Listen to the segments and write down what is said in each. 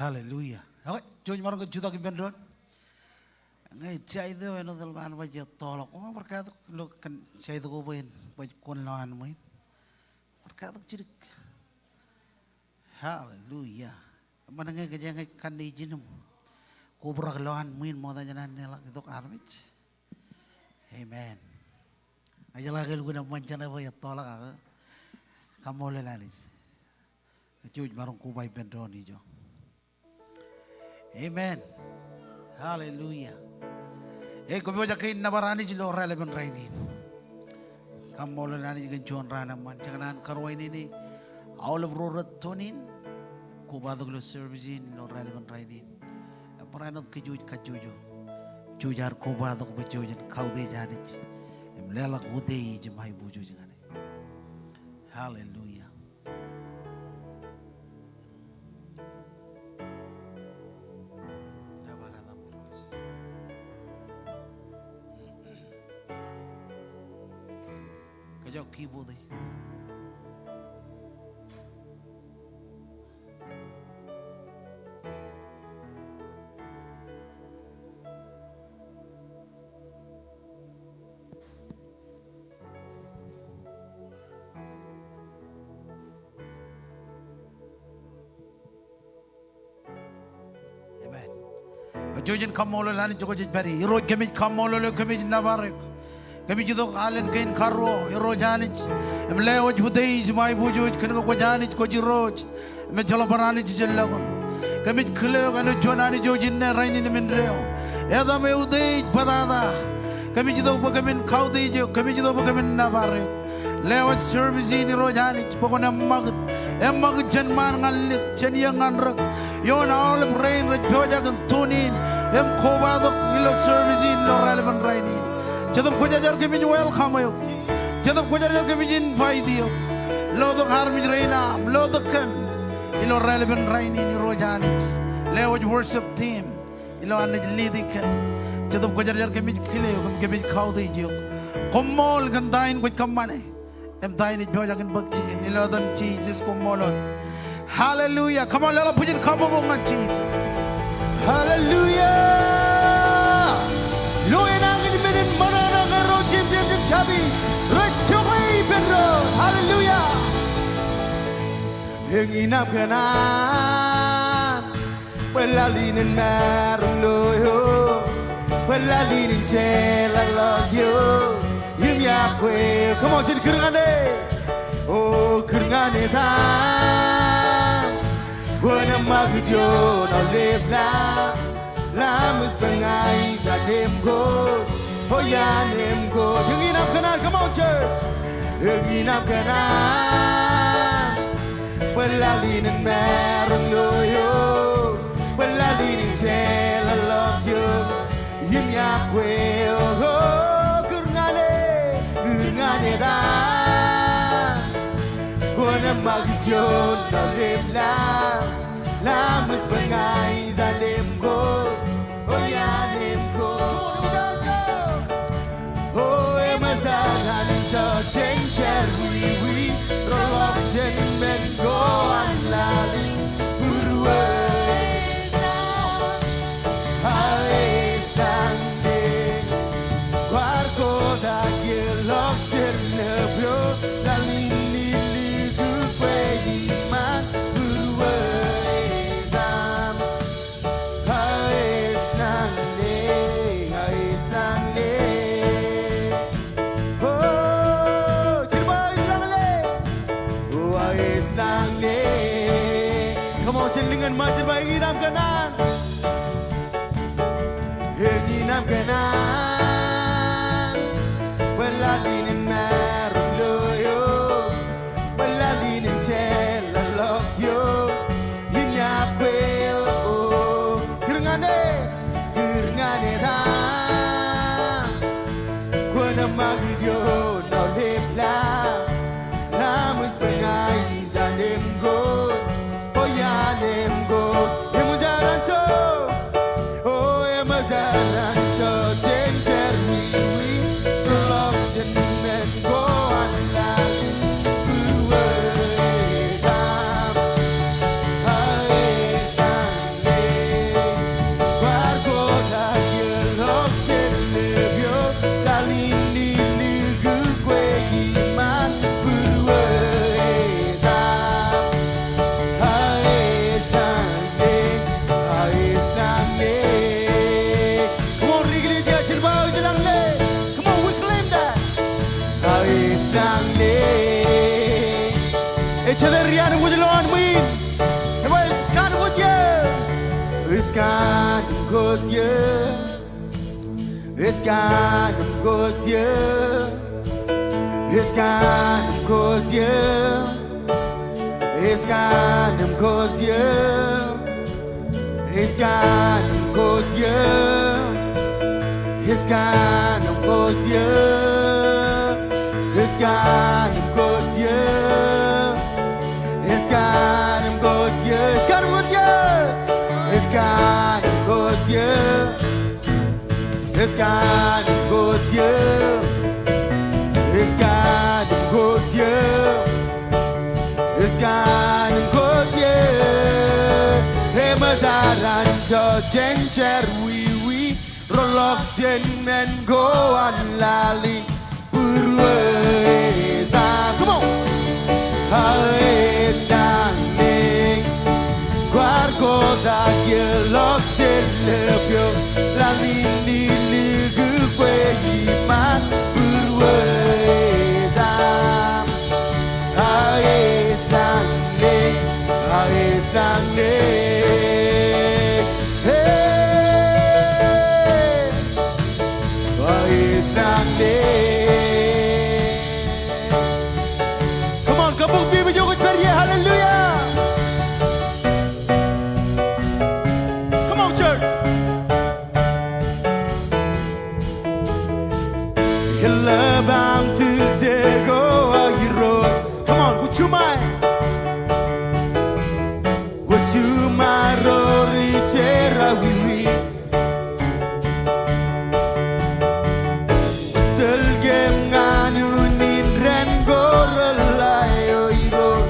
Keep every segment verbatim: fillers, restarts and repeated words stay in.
Hallelujah. Okay, jouj maroñ ke jutak ippān doon. Ñe side eo āinwōt eḷap an baj ettoḷọk, kwō bar katak ilo kōn side ko bwe en baj kwōn lowaan ṃwiin. Bar katak jidik. Hallelujah. Eṃṃan ñe kōjeañ ej kanne ijin im kobrak lowaan ṃwiin ṃokta jān an leḷọk itok armej. Amen. Ij jeḷā ke elukkuun eṃṃan jān e bwe ettoḷọk ak kaṃṃoolol Anij. Jouj maroñ koba ippān doon ijo. Amen. Hallelujah. Ej kōpooj ak kein nōbar Anij ilo raelepen rainin. Kaṃṃoolol Anij kōn juon raan eṃṃan. Jekōṇaan karuwainene aolep ro rej tune in, kobatok ilo service in ilo raelepen rainin. Ebar āinwōt kōj wōj kajjojo. Jouj ad kobatok bwe jej kautiej Anij im leḷọk utiej im aiboojoj ñan e. Hallelujah. Kōjak keyboard e. Amen. Ej jouj in kaṃṃoolol Anij, jokwe jej pād ie. Irooj, kōmij kaṃṃoolol eok, kōmij nōbar eok. Kōmij itok alen kein karuo, Irooj Anij, im lewōj utiej im aiboojoj kōn ke kwōj Anij, kwōj Irooj im ejjeḷọk bar Anij jān lọkun. Kōmij kile eok āinwōt juon Anij eo ej inne, rainin im indeeo. Etaṃ eutiej bōtata. Kōmij itok bwe kōmin kautiej eok, kōmij itok bwe kōmin nōbar eok. Lewōj service in Irooj Anij bwe kwōn eṃṃakūt, eṃṃakūt jān ṃaan ñan lik, jān iiō ñan rōk, ioon aolep rein rej pojak in tune in im kobatok ilo service in ilo raelepen rainin. Jetōb Kwōjarjar, kōmij welcome eok. Jetōb Kwōjarjar, kōmij invite eok. Lotok armej rein aṃ, lotok kōm ilo raelepen rainin Irooj Anij. Lewōj worship team ilo an naaj lead e kōm. Jetōb Kwōjarjar, kōmij kile eok im kōmij kautiej eok. Koṃṃool kōn ta in kwōj kōṃṃane im ta in ej pojak in bōk jikin, ilo etan Jisōs, koṃṃool. Hallelujah. Come on, leḷọk bwijin kabbokbok ñan Jisōs. Hallelujah. Lo enañin men in ṃōṇōṇō ñe ro jemjeṃ im jatin, rej jokwe ippān doon. Hallelujah. Eñin aṃ kōṇaan bwe laḷ in en maroñ lo eok, bwe laḷ in en jeḷāḷọkjeṇ eok im iọkwe eok. Come on, jen kūr ñan e. O kūr ñan etan, kwōn eṃṃakūt ioon aolep laḷ, laṃōj bwe ña ij anemkwōj, o ij anemkwōj. Eñin aṃ kōṇaan, come on, church. Eñin aṃ kōṇaan bwe laḷ in en maroñ lo eok, bwe laḷ in en jeḷāḷọkjeṇ eok im iọkwe eok. O kūr ñan e, kūr ñan etan, kwōn eṃṃakūt ioon aolep laḷ, laṃōj bwe ña ij anemkwōj, o ij anemkwōj. O eṃōj an anjọ jān jariwiwi, rọọlḷọk jān men ko an laḷ in būruetan. Aes nañle, kwaar kotak ioḷọk jān lepeo, laḷ in lilikkukwe iṃaan būruetan. Aes nañle, aes nañle. O, jen ba aes nañle. O, aes nañle. Come on, jen liñan ṃae, jen ba eñin aṃ kōṇaan. Eñin aṃ kōṇaan bwe laḷ in en maroñ lo eok, bwe laḷ in en jeḷāḷọkjeṇ eok im iọkwe eok. Kūr ñan e, kūr ñan etan, kwōn eṃṃakūt ioon aolep laḷ, laṃōj bwe ña ij anemkwōj, o ij anemkwōj. Eṃōj an anjọ, o eṃōj an anjọ jān jariwiwi, rọọlḷọk jān men ko an laḷ in būruetan. Jete ri-anṃōj lowaan ṃwiin? Ej ba, Iskaanṃōj eō. Iskaanṃōj eō. Iskaanṃōj eō. Iskaanṃōj eō. Iskaanṃōj eō. Iskaanṃōj eō. Iskaanṃōj eō. Iskaanṃōj eō. Iskaanṃōj eō. Iskaanṃōj eō. Iskaanṃōj eō. Iskaanṃōj eō. Iskaanṃōj eō. Eṃōj ad anjọ jān jerọwiwi, reḷọk jān men ko an laḷ in būrueej aṃ. Come on. Aes lañ neeñ, kwaar kotak eḷọk jān ḷōb eo, laḷ in ilikū kwe iṃaan būrueej aṃ. Aes lañ neeñ, aes lañ neeñ. Hey! Aes lañ neeñ. Come on, kabbokbok ippān ijo kwōj pād ie, hallelujah. Come on, church. Eḷap aṃ tūrijeṇ ko, O Irooj. Come on, kwōj juṃae. Kwōj juṃae ro ri jerọwiwi. Kwōj tōl kōm ñan unin dān ko reḷḷā, O Irooj.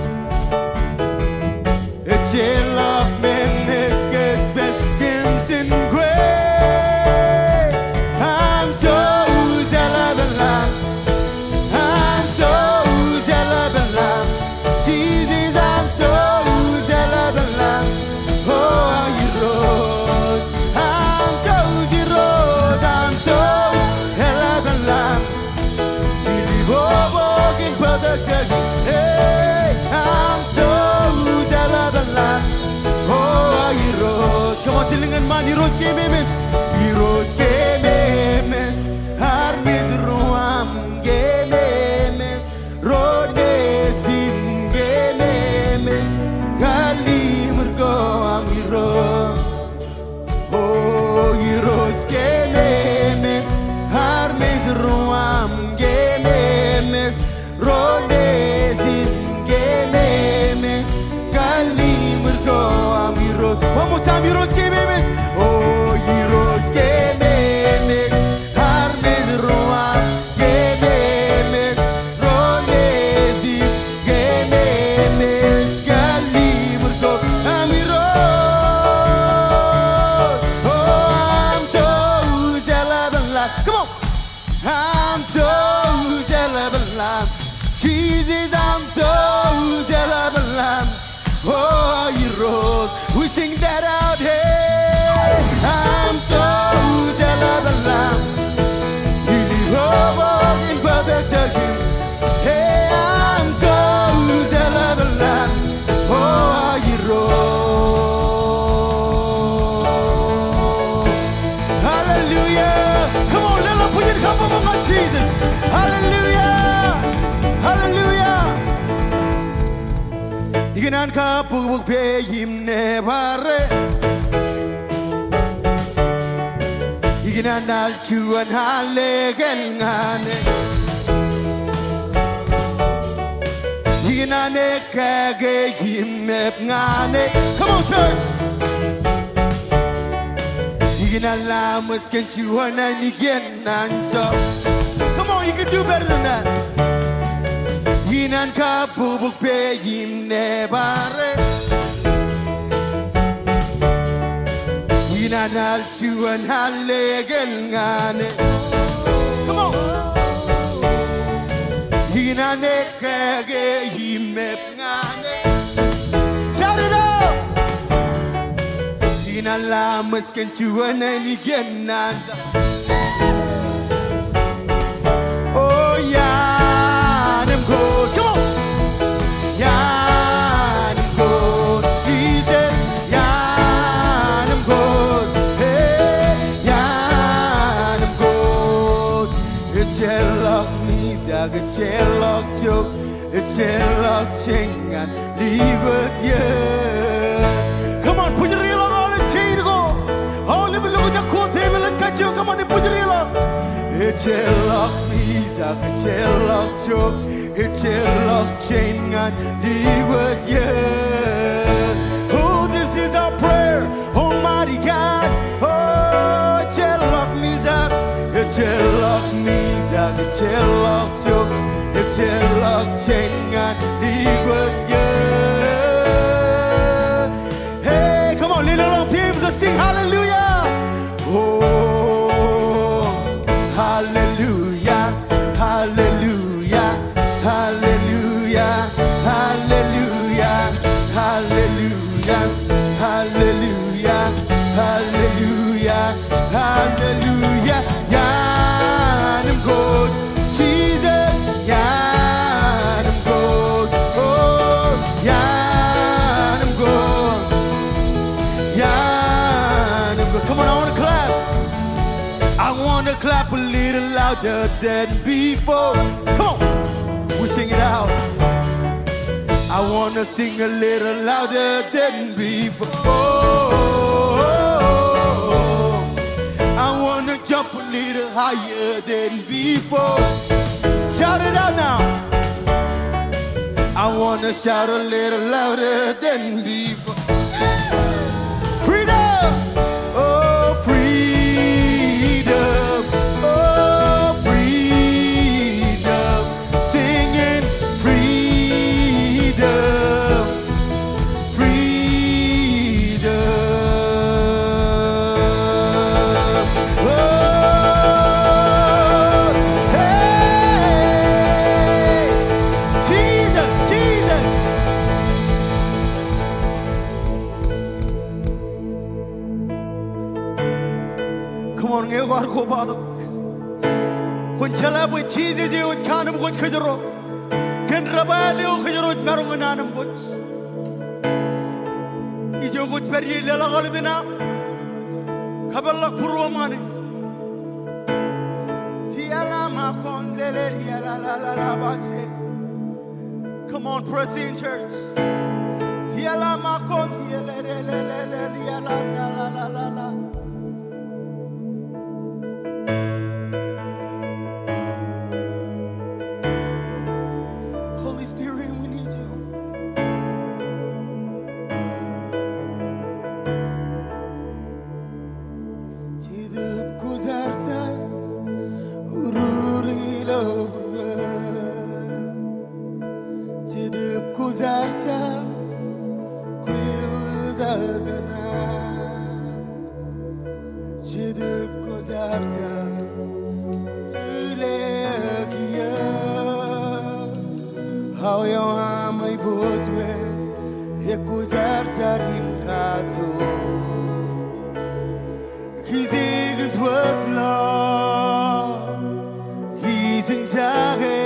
Ejjeḷọk men ej kōjparok kōm jān kwe. Aṃ Jouj eḷapḷọk. Aṃ Jouj eḷapḷọk. Jisōs, aṃ Jouj eḷapḷọk. O Irooj. Aṃ Jouj, Irooj, aṃ Jouj eḷapḷọk. Ilibobo kōn bōtōktōk in. Hey, aṃ Jouj eḷapḷọk. O Irooj. Come on, jilkinḷọk ñan ṃaan. Irooj kememeej. Irooj kememeej. Armej ro aṃ kememeej. Ro nejin kememeej. Kallimur ko aṃ Irooj. O Irooj kememeej, armej ro aṃ kememeej, ro nejin kememeej, kallimur ko aṃ Irooj. One more time, Irooj kememeej. O Irooj kememeej, armej ro aṃ kememeej, ro nejin kememeej, kallimur ko aṃ Irooj. O aṃ Jouj eḷapḷọk. Come on. Aṃ Jouj eḷapḷọk. Jisōs, aṃ Jouj eḷapḷọk. O Irooj, we sing that out, hey. Aṃ Jouj eḷapḷọk. Ilibobo kōn bōtōktōk in. Hey, aṃ Jouj eḷapḷọk. O Irooj. Hallelujah. Come on, leḷọk bwijin kabbokbok ñan Jisōs. Hallelujah. Hallelujah. Ikōṇaan kabbokbok peiṃ nōbar e. Ikōṇaan al juon al lekel ñan e. Ikōṇaan ekkāke im ep ñan e. Come on, church. Ikōṇaan laṃōj kōn juon ainikien anjọ. Come on, you can do better than that. Ikōṇaan kabbokbok peiṃ nōbar e. Ikōṇaan al juon al lekel ñan e. Come on. Ikōṇaan ekkāke im ep ñan e. Shout it out. Ikōṇaan laṃōj kōn juon ainikien anjọ. O iaan im kōj. Come on. Iaan Come on, bwijriḷọk aolep chain ko. Aolep ilo kōj ak ko tepel ej kajjioñ. Come on, bwijriḷọk. Oh, this is our prayer. Almighty God, oh, ejjeḷọk mijak, ejjeḷọk mijak, ejjeḷọk jok, ejjeḷọk chain ñan liquid, yeah. Hey, come on, lelōñḷọk team, let's sing hallelujah. Oh, hallelujah, hallelujah. Hallelujah, hallelujah, hallelujah, hallelujah, hallelujah, hallelujah. Iaan im Kwōj, Jesus, iaan im Kwōj, oh, iaan im Kwōj, iaan im Kwōj. Come on, I wanna clap. I wanna clap a little louder than before. Come on. We sing it out. I wanna sing a little louder than before. I wanna jump a little higher than before. Shout it out now. I wanna shout a little louder than before. Freedom! Oh, freedom! Oh, freedom! Singing freedom! Freedom! Oh, hey! Jesus, Jesus! Come on, ñe kwaar kobatok. Kwōn jeḷā bwe Jisōs eo ej kanooj im kwōj kōjro. Kōn debwāāl eo kōjro ej maroñ in an im kwōj. Ijo kwōj pād ie, leḷọk aolepen aṃ. Kapeḷḷọk būruōṃ ñan e. Come on, press in, church. Holy Spirit, we need you. Jetōb Kwōjarjar, urur ilo būruō. Jetōb Kwōjarjar, kwe wōt kōṇaan. Jetōb Kwōjarjar, lile kiiō. Aō eo aṃ ej bōjwōj, ekwōjarjar im kajoor. Kijeekij wōt ḷọk, ijinjake,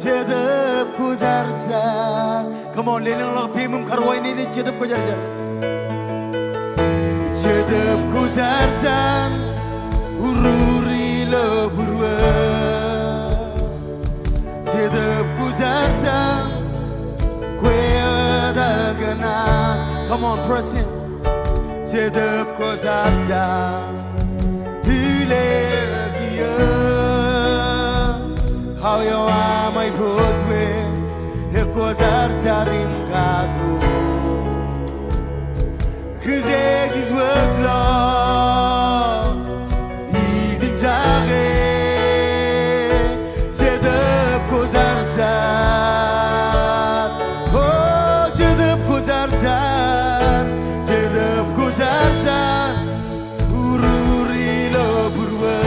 Jetōb Kwōjarjar. Come on, lelōñḷọk peiṃ im karuwainene, Jetōb Kwōjarjar. Jetōb Kwōjarjar, urur ilo būruō. Jetōb Kwōjarjar, kwe wōt kōṇaan. Come on, press in. Jetōb Kwōjarjar, lile kiiō. Aō eo aṃ ej bōjwōj, ekwōjarjar im kajoor. Kijeekij wōt ḷọk, ijinjake, Jetōb Kwōjarjar. Oh, Jetōb Kwōjarjar, Jetōb Kwōjarjar, urur ilo būruō.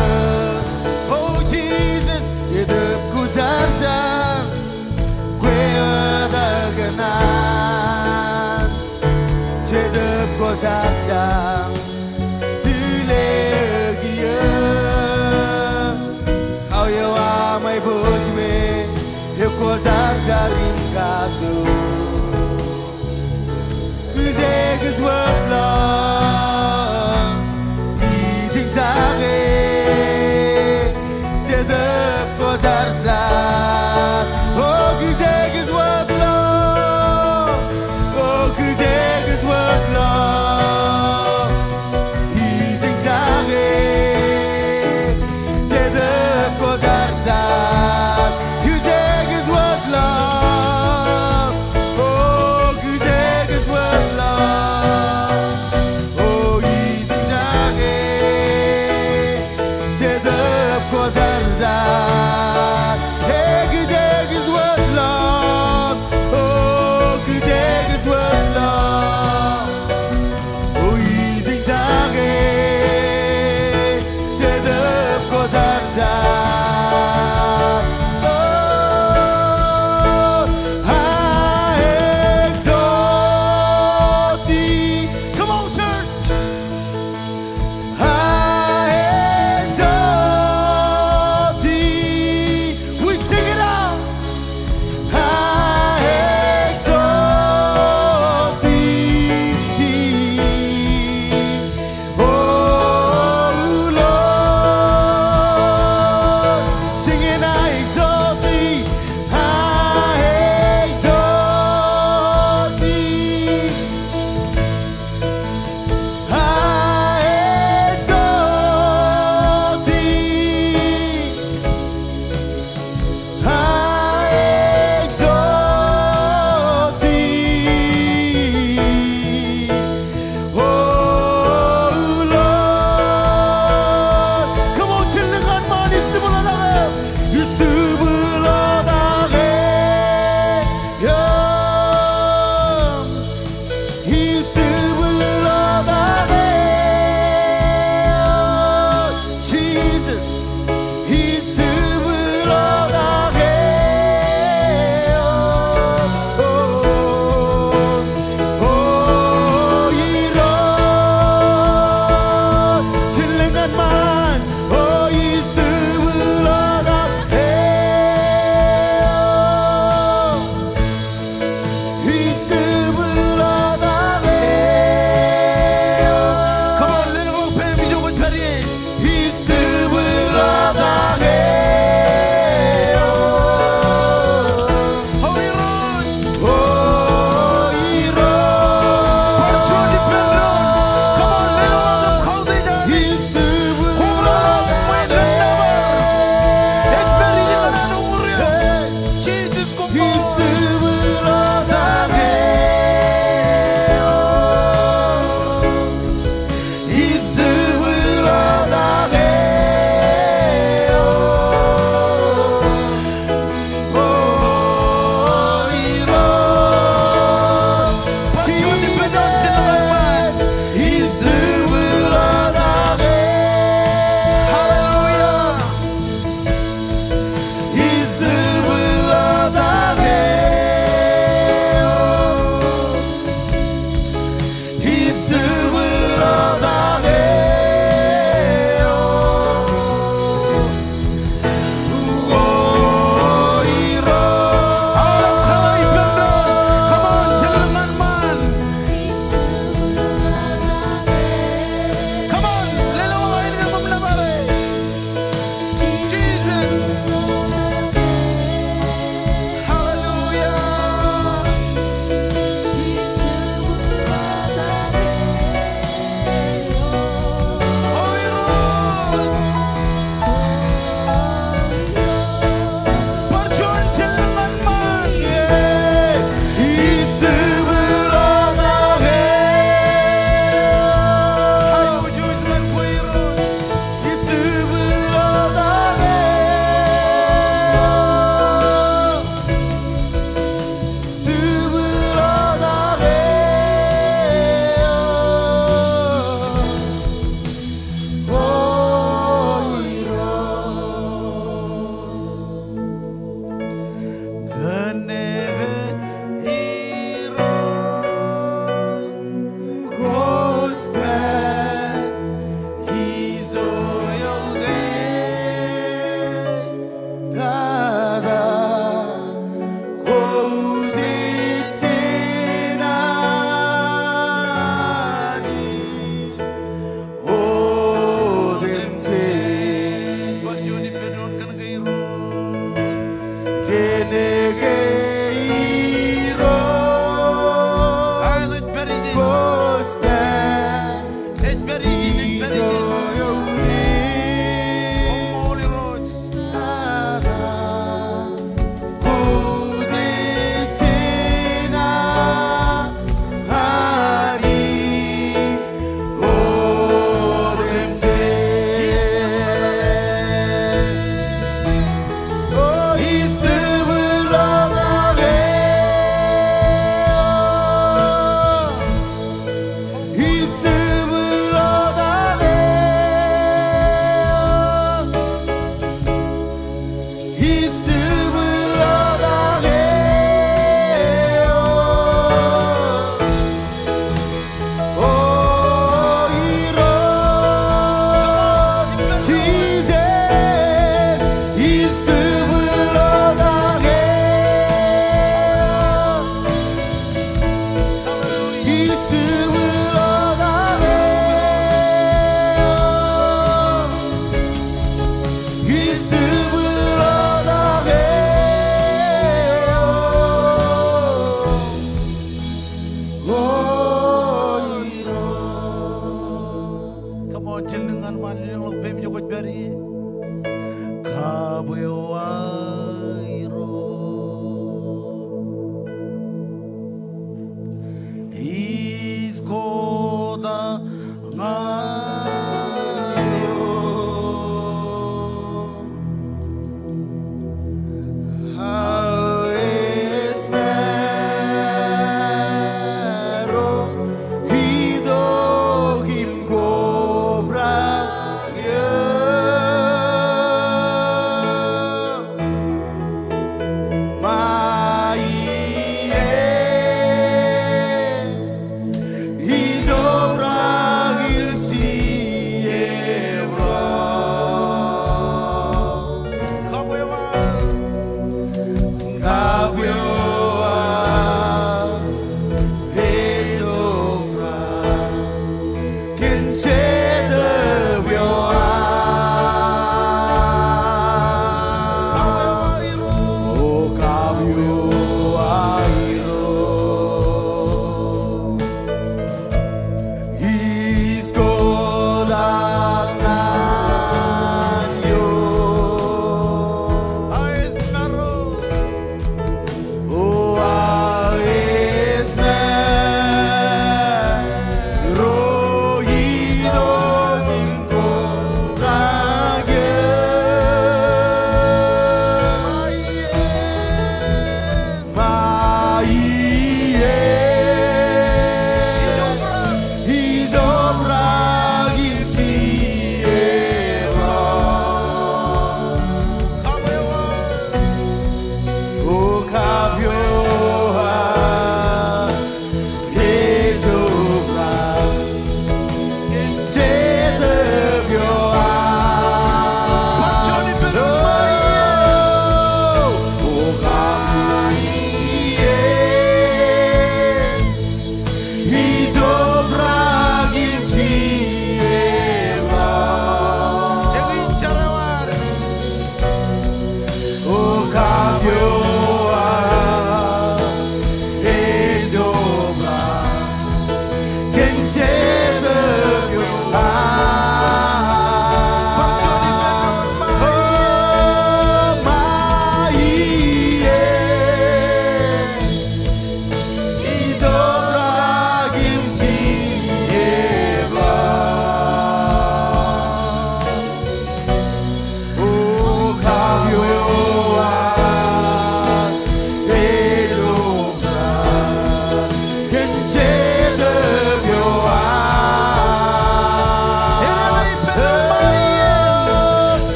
Oh, Jesus, Jetōb Kwōjarjar, kwe wōt kōṇaan. Jetōb Kwōjarjar, lile kiiō. Aō eo aṃ ej bōjwōj, ekwōjarjar im kajoor. Kijeekij wōt ḷọk, ijinjake, Jetōb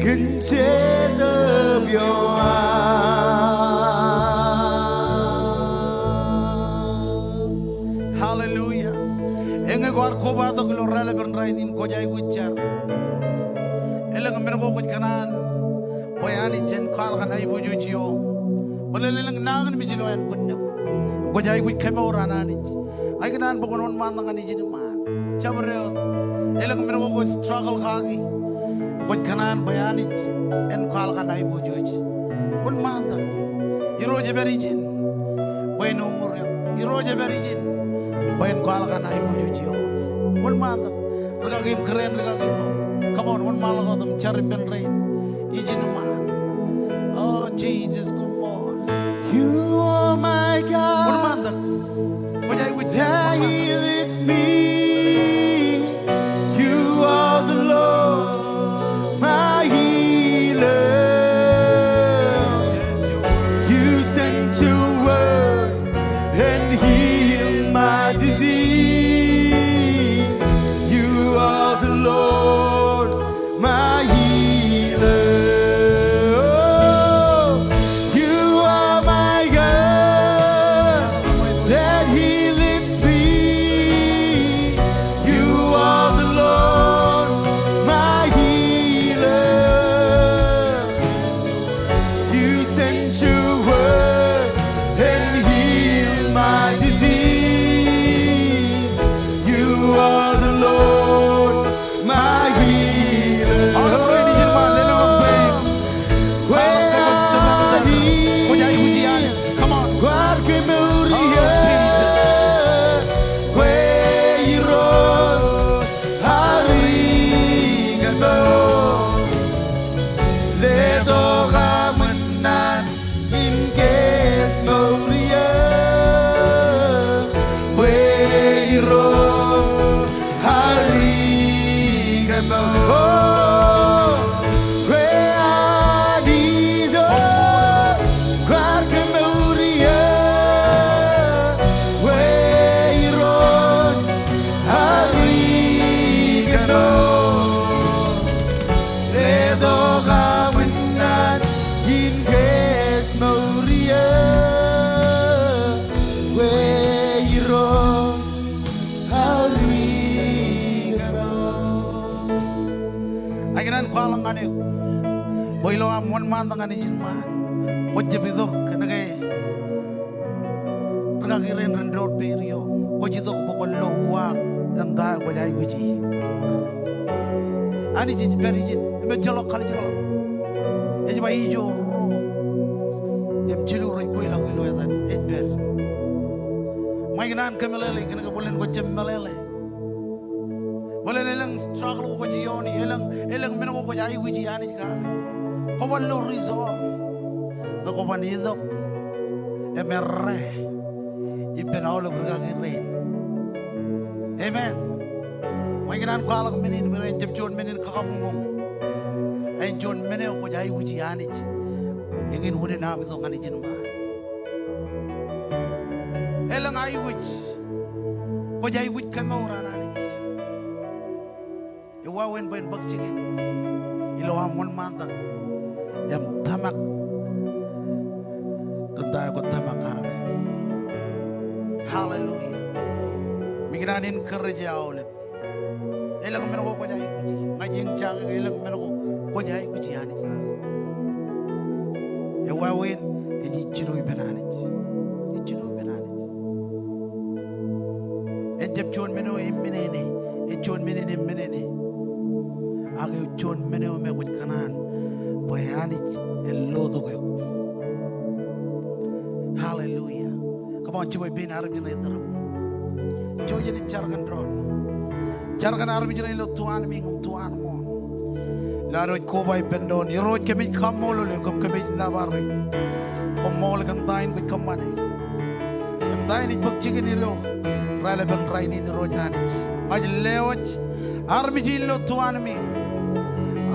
Kōn jetōb eo aō. Hallelujah. Eñe kwaar kobatok ilo raelepen rainin, kwōj aikuj jar. Elōñ men ko kwōj kōṇaan bwe Anij en kwaḷọk an aiboojoj ioō. Bōlen elōñ nañinmej ilo ānbwinnūṃ. Kwōj aikuj kemour an Anij. Ij kōṇaan bwe kwōn wōnṃaantak ñan ijin iṃaan. Jabdewōt. Elōñ men ko kwōj struggle kaki. Kwōj kōṇaan bwe Anij en kwaḷọk an aiboojoj. Wōnṃaantak. Irooj ej pād ijin bwe en uñūr eok. Irooj ej pād ijin bwe en kwaḷọk an aiboojoj ioō. Wōnṃaantak. Rikaki im kōrā in rikaki ro. Come on, wōnṃaanḷọk wōt im jar ippān rein. Ijin iṃaan. Oh, Jesus, come on. You are my God. Wōnṃaantak. Kwōj aikuj jar. That healeth me. You are the Lord, my healer. You sent your word and heal my disease. You are the Lord, my healer. Oh, you are my God that healeth me. You are the Lord, my healer. You sent your word and healed my disease. You are the Lord, my healer. Aolep rein ijin iṃaan, lelōñ im bwe. Kwōj aikuji Anij. Come on. Kwaar kemour eō. Oh, Jesus. Kwe Irooj, ear ri kōmour. Letok aṃ unin in kōj mour eō. Kwe Irooj, ear ri kōmour. Kwe Anij eo, kwaar kemour eō. Kwe Irooj, ear ri kōmour. Letok aṃ unin in kōj mour eō. Kwe Irooj, ear ri kōmour. Ij kōṇaan kwaḷọk ñan eok bwe ilo aṃ wōnṃaantak ñan ijin iṃaan, kwōj jab itok kōn ke rikaki rein ren doon peid ioō. Kwōj itok bwe kwōn lo uwaak eṇ ta eo kwōj aikuji. Anij ej pād ijin im ejjeḷọk kalijekḷọk. Ej ba ijo ro im jilu rej kweilọk ilo etan, ej pād. Ij kōṇaan kōmeḷeḷe kōn ke bōlen kwōj jab meḷeḷe. Bōlen elōñ struggle ko kwōj iooni, elōñ, elōñ men ko kwōj aikuji Anij kake. Kwōban lo resolve. Bwe kwōban itok im errā ippān aolep rikaki rein. Amen. Ij kōṇaan kwaḷọk men in, bwe en jab juon men in kakabuñbuñ. Ej juon men eo kwōj aikuji Anij eñin unin aṃ itok ñan ijin iṃaan. Elōñ aikuj. Kwōj aikuj kemour an Anij. Ewāween bwe en bōk jikin ilo aṃ wōnṃaantak im tōmak kōn ta eo kwōj tōmak kake. Hallelujah. Ij kōṇaan encourage aolep. Elōñ men ko kwōj aikuji. Ña ij eñjake ke elōñ men ko kwōj aikuji Anij kake. Ewāween, ej ijjino ippān Anij. Ijjino ippān Anij. En jab juon men eo eṃṃan ṇe, ej juon men in eṃṃan ṇe. Ak ej juon men eo me kwōj kōṇaan bwe Anij en lotok eok. Hallelujah. Come on, jibwe pein armej ṇe iturūṃ. Jouj im jar kōn doon. Jar kōn armej ṇe ilo tuanmiiñ im tuanmooṇ. Ilo ad wōj koba ippān doon. Irooj, kōmij kaṃṃoolol eok im kōmij nōbar eok. Koṃṃool kōn ta in kwōj kōṃṃane im ta in ej bōk jikin ilo raelepen rainin, Irooj Anij. Ña ij lewōj armej in ilo tuanmiiñ,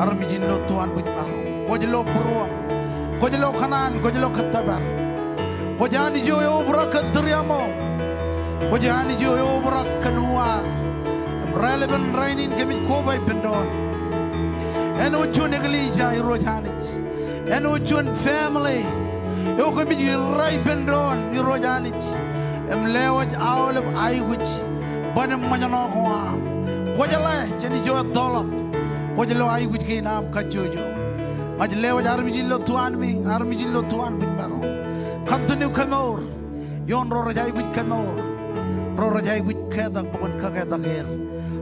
armej in ilo tuanbwijmaroñ. Kwōj lo būruōm, kwōj lo kōṇaan, kwōj lo kōttōpar. Kwōj Anij eo eobrak kōn tūriaṃo. Kwōj Anij eo eobrak kōn uwaak. Im raelepen rainin kōmij koba ippān doon. Āinwōt juon eklejia Irooj Anij. Āinwōt juon family eo kōmij ri ippān doon Irooj Anij. Im lewōj aolep aikuj bōn im ṃōjṇọ ko aṃ. Kwō jeḷā jān ijo ettoḷọk. Kwōj lo aikuj kein aṃ kajjojo. Ña ij lewōj armej in ilo tuanmiiñ, armej in ilo tuan būñbaro. Continue kemour. Ioon ro rej aikuj kemour. Ro rej aikuj ketak bwe kwōn kaketak er.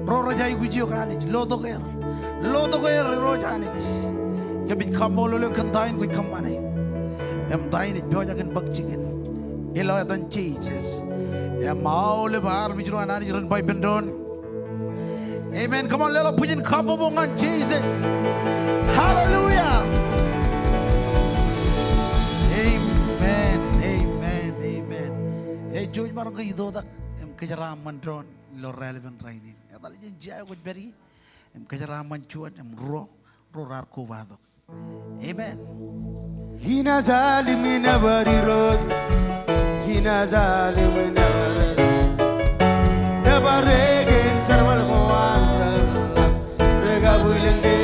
Ro rej aikuj eok Anij, lotok er. Lotok er Irooj Anij. Kōmij kaṃṃoolol eok kōn ta in kwōj kōṃṃane. Im ta in ej pojak in bōk jikin. Ilo etan Jisōs. Im aolep armej ro an Anij ren ba ippān doon. Amen. Come on, leḷọk bwijin kabbokbok ñan Jisōs. Hallelujah. Amen. Amen. Amen. Ej jouj maroñ ke itoitak im kōjeraaṃṃan doon ilo raelepin rainin. Etal jān jea eo kwōj pād ie im kōjeraaṃṃan juon im ruo ro raar kobatok. Amen. Inaaj ḷalem nōbar Irooj. Inaaj ḷalem nōbar Irooj. Nōbar e kōn jerbal ko an reḷḷap ri kabwilōñlōñ.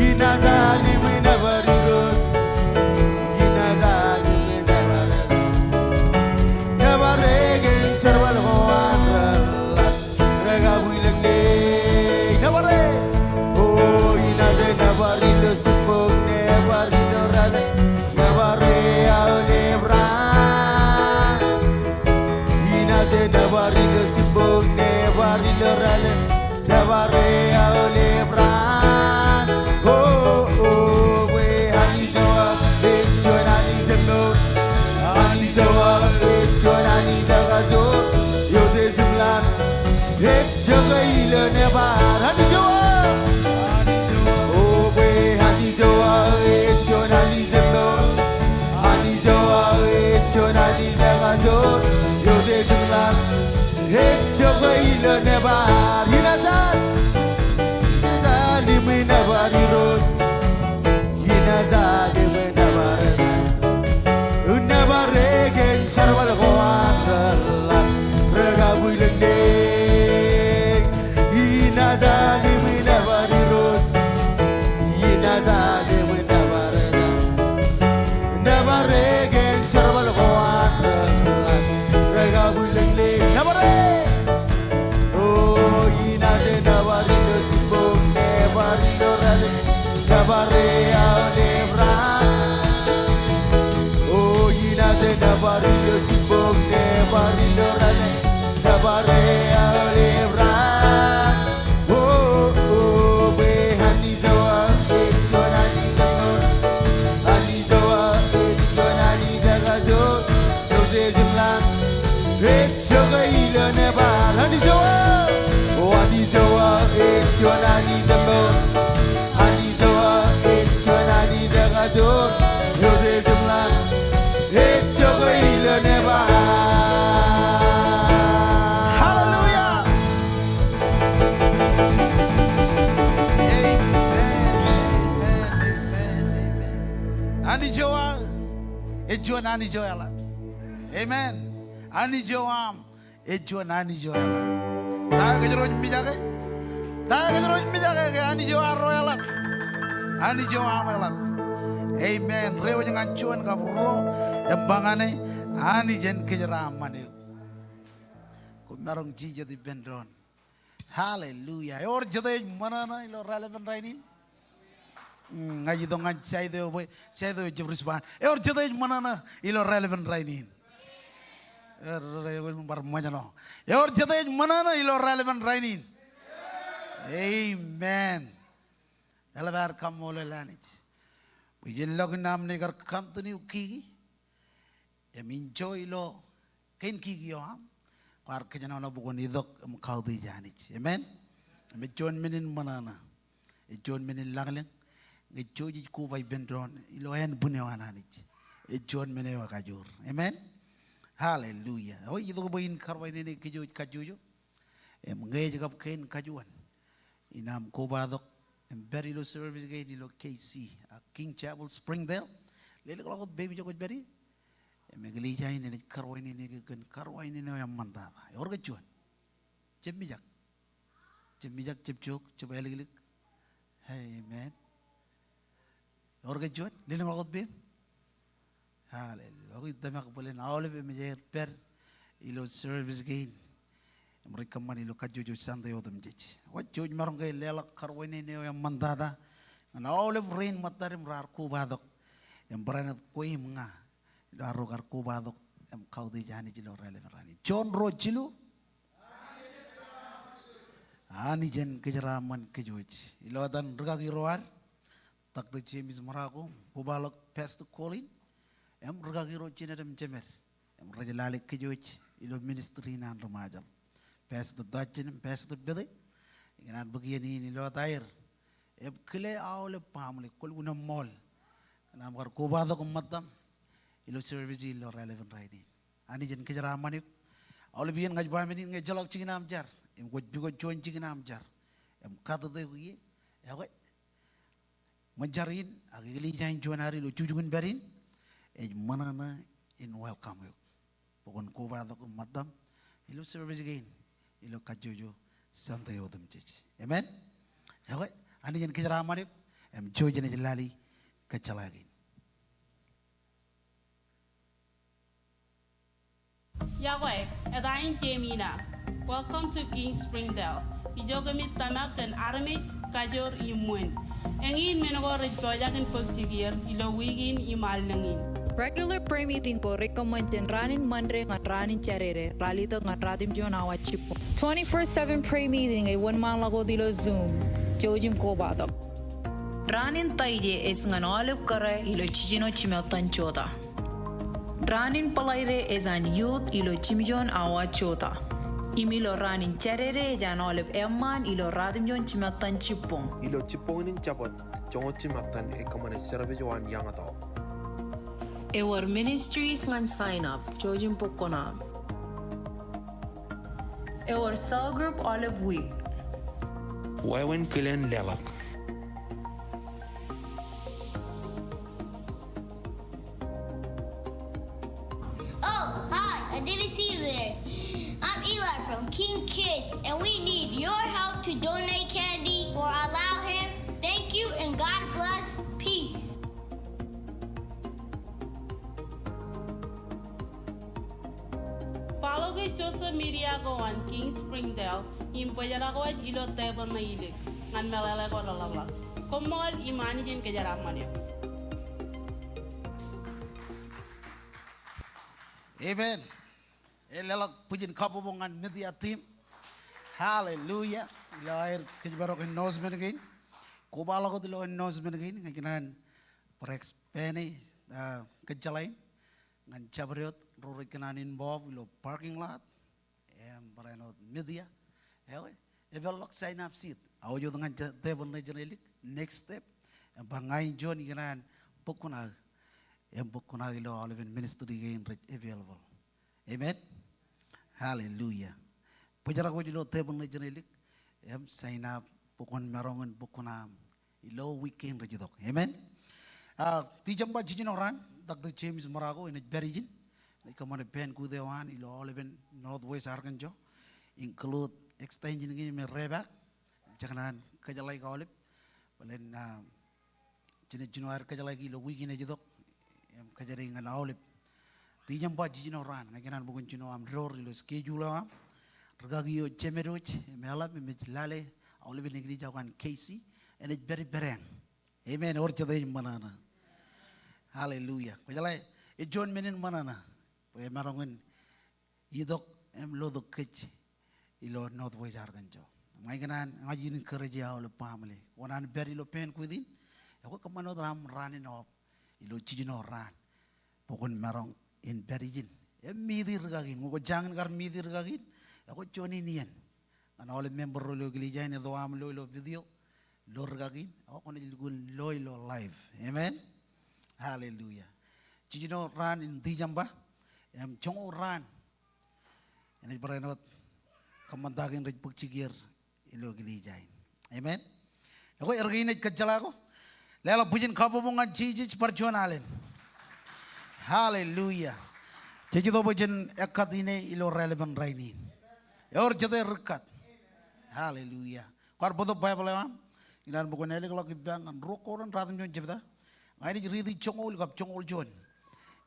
Inaaj ḷalem nōbar Irooj. Inaaj ḷalem nōbar Irooj. Nōbar e kōn jerbal ko an reḷḷap ri kabwilōñlōñ. Nōbar e. O, inaaj nōbar ilo jibboñ, nōbar ilo rālōñ, nōbar e aolep raan. Inaaj nōbar ilo jibboñ, nōbar ilo rālōñ, nōbar e aolep raan. O, o, bwe Anij eo aō ej juon Anij eṃṃool. Anij eo aō ej juon Anij ekajoor. Eoteet im laḷ. Ej jokwe ilo nōbar Anij eo aō. O bwe Anij eo aō ej juon Anij eṃṃool. Anij eo aō ej juon Anij ekajoor. Eoteet im laḷ. Ej jokwe ilo nōbar. Inaaj ḷalem, inaaj ḷalem nōbar Irooj. Inaaj ḷalem nōbar e. Nōbar e kōn jerbal ko an reḷḷap ri kabwilōñlōñ. Inaaj ḷalem nōbar Irooj. Inaaj ḷalem nōbar e. Nōbar e kōn jerbal ko an reḷḷap ri kabwilōñlōñ. Nōbar e. O, inaaj nōbar ilo jibboñ, nōbar ilo rālōñ, nōbar e aolep raan. O, inaaj nōbar ilo jibboñ, nōbar ilo rālōñ, nōbar e aolep raan. O, o, bwe Anij eo aō ej juon Anij eṃṃool. Anij eo aō ej juon Anij ekajoor. Eoteet im laḷ. Ej jokwe ilo nōbar Anij eo aō. O Anij eo aō ej juon Anij eṃṃool. Anij eo aō ej juon Anij ekajoor. Eoteet im laḷ. Ej jokwe ilo nōbar. Hallelujah. Amen. Amen. Amen. Amen. Anij eo aō ej juon Anij eo eḷap. Amen. Anij eo aṃ ej juon Anij eo eḷap. Ta eo kōjro ej mijake? Ta eo kōjro ej mijake ke Anij eo arro eḷap? Anij eo aṃ eḷap. Amen. Reiwōj ñan juon kab ruo im ba ñane, Anij en kōjeraaṃṃan eok. Koṃ maroñ jijet ippān doon. Hallelujah. Ewōr jete ej ṃōṇōṇō ilo raelepin rainin? Mm, ña ij itok ñan side eo bwe side eo ejjab respond. Ewōr jete ej ṃōṇōṇō ilo raelepin rainin? Er, er, er, bar ṃōjṇọ. Ewōr jete ej ṃōṇōṇō ilo raelepin rainin? Amen. Eḷap ad kaṃṃoolol Anij bwe jen lọk innām naaj kar continue kiki im enjoy ilo kein kiki eo aṃ, kwaar kōjenolọk bwe kwōn itok im kautiej Anij. Amen. Im ej juon men in ṃōṇōṇō. Ej juon men in lañlōñ. Ñe jej koba ippān doon ilo ānbwin eo an Anij, ej juon men eo ekajoor. Amen. Hallelujah. O, itok bwe in karuwainene kōj kajjojo. Im ñe ej kab kein kajuon in aṃ kobatok im pād ilo service kein ilo K C, a, King Chapel Springdale, lelōñḷọk wōt peiṃ ijo kwōj pād ie. Im eklejia in enaaj karuwainene eok kōn karuwainene eo eṃṃantata. Ewōr kōj juon? Jab mijak. Jab mijak, jab jook, jab āliklik. Amen. Eor ke juon, lelōñḷọk wōt peiṃ. Hallelujah. Ak ij tōmak bōlen aolep emōj aer pād ilo service kein im rej kōṃṃan ilo kajjojo Sunday otemjej. Wōt jej maroñ ke leḷọk karuwainene eo eṃṃantata ñan aolep rein ṃōttad im raar kobatok im barāinwōt kwe im ña ilo arro kar kobatok im kautiej Anij ilo raelepin rainin. Juon, ruo, jilu. Anij en kōjeraaṃṃan kōj wōj. Ilo etan rūkaki ro ad, Doctor James Morako, kobaḷọk Pastor Colin, im rūkaki ro jined im jemed im rej lale kōj wōj ilo ministry in an ri Ṃajeḷ, Pastor Dodson im Pastor Pete. Ikōṇaan bōk iien in ilo etaer im kile aolep baaṃle, kwōlukkuun eṃṃool ñan aṃ kar kobatok im ṃōttaṃ ilo service in ilo raelepin rainin. Anij en kōjeraaṃṃan eok. Aolep iien ña ij ba men in ñe ejjeḷọk jikin aṃ jar im kwōj pukot juon jikin aṃ jar im katato eok ie, ekwe ṃōn jar in ak eklejia in juon ad ilo jukjuk in pād in ej ṃōṇōṇō in welcome eok bwe kwōn kobatok im ṃōttaṃ ilo service kein ilo kajjojo Sunday otemjej. Amen. Ekwe, Anij en kōjeraaṃṃan eok im jouj jenaaj lale kōjjeḷā kein. Iọkwe, eta in Jemina. Welcome to King Springdale. Ijo kōmij tōmak kōn armej, kajoor im wōn. Eñin men ko rej pojak in bōk jikier ilo wiik in im allōñ in. Regular prayer meeting ko rej kōṃṃan jān raan in Ṃande ñan raan in Jādede, ralitōk ñan ratimjuon awa jibboñ. Twenty-four seven prayer meeting ej wōnṃaanḷọk wōt ilo Zoom. Jouj im kobatok. Raan in Taije ej ñan aolep kōrā ilo jiljino jimattan jota. Raan in Bōḷaide ej an youth ilo jimjuon awa jota. Im ilo raan in Jādede ej an aolep eṃṃaan ilo ratimjuon jimattan jibboñ. Ilo jibboñ in Jabōt joñoul jimattan ej kōṃṃane service eo an young adult. Ewōr ministries ñan sign up, jouj im bōk kuṇaaṃ. Ewōr cell group aolep wiik. Wāween kilen leḷọk. Oh, hi, I didn't see you there. I'm Eli from King Kids, and we need your help to donate candy for Allow Him. Thank you and God bless. Peace. Followke social media ko an King Springdale im bōjrak wōj ilo tebōḷ ṇe ilikin ñan meḷeḷe ko reḷapḷọk. Koṃṃool im Anij en kōjeraaṃṃan eok. Amen. Ej leḷọk bwijin kabbokbok ñan media team. Hallelujah. Ilo aer kōjparok announcement kein. Kobaḷọk wōt ilo announcement kein. Ña ikōṇaan bar expand e, ah, kōjjeḷā in ñan jabdewōt ro rej kōṇaan involve ilo parking lot im barāinwōt media. Ekwe, epeḷḷọk sign up sheet. Aō wōj wōt ñan tebōḷ ṇe jeṇe lik, next step. Im ba ña in juon ikōṇaan bōk kuṇaō im bōk kuṇaō ilo aolepen ministry kein rej available. Amen. Hallelujah. Bōjrak wōj ilo tebōḷ ṇe jeṇe lik im sign up bwe kwōn maroñ in bōk kuṇaaṃ ilo wiik kein rej itok. Amen. Ah, December jiljino raan, Doctor James Morako enaaj pād ijin. Enaaj kōṃṃane banquet eo an ilo aolepen Northwest Arkansas, include extension kein me repack. Jej kōṇaan kōjeḷāik aolep bōlen, ah, jenaaj jino aer kōjeḷāik ilo wiik in ej itok im kōjatdikdik ñan aolep. December jiljino raan, ña ikōṇaan bwe kwōn jino aṃ door ilo schedule eo aṃ. Rūkaki eo jemed wōj im eḷap im ej lale aolepen eklejia ko an K C, enaaj pād ippādeañ. Amen. Ewōr jete ej ṃōṇōṇō? Hallelujah. Kwōjeḷā, ej juon men in ṃōṇōṇō bwe emaroñ in itok im lotok kōj ilo Northwest Arkansas. Ña ikōṇaan, ña ij encourage aolep baaṃle, kwō kōṇaan pād ilo banquet in, ekwe kōṃṃan wōt aṃ raan in off ilo jiljino raan bwe kwōn maroñ in pād ijin im meet e rūkaki in. Ñe kwō jañin kar meet e rūkaki in, ekwe juon in iien ñan aolep member ro ilo eklejia in, eto aṃ lo ilo video, lo rūkaki in, ekwe kwōnaaj lukkuun lo ilo live. Amen. Hallelujah. Jiljino raan in December im joñoul raan enaaj barāinwōt kōṃṃan ta kein rej bōk jikier ilo eklejia in. Amen. Ekwe, er kein ej kōjjeḷā ko. Leḷọk bwijin kabbokbok ñan Jisōs bar juon alen. Hallelujah. Jej itok bwe jen ekkat ine ilo raelepen rainin. Ewōr jete ri ekkat? Hallelujah. Kwaar bōktok Baibōḷ eo aṃ. Inaaj bwe kwōn ālejḷọk ippa ñan ruo Korint ruatimjuon jebta. Ña inaaj riiti joñoul kab joñoul juon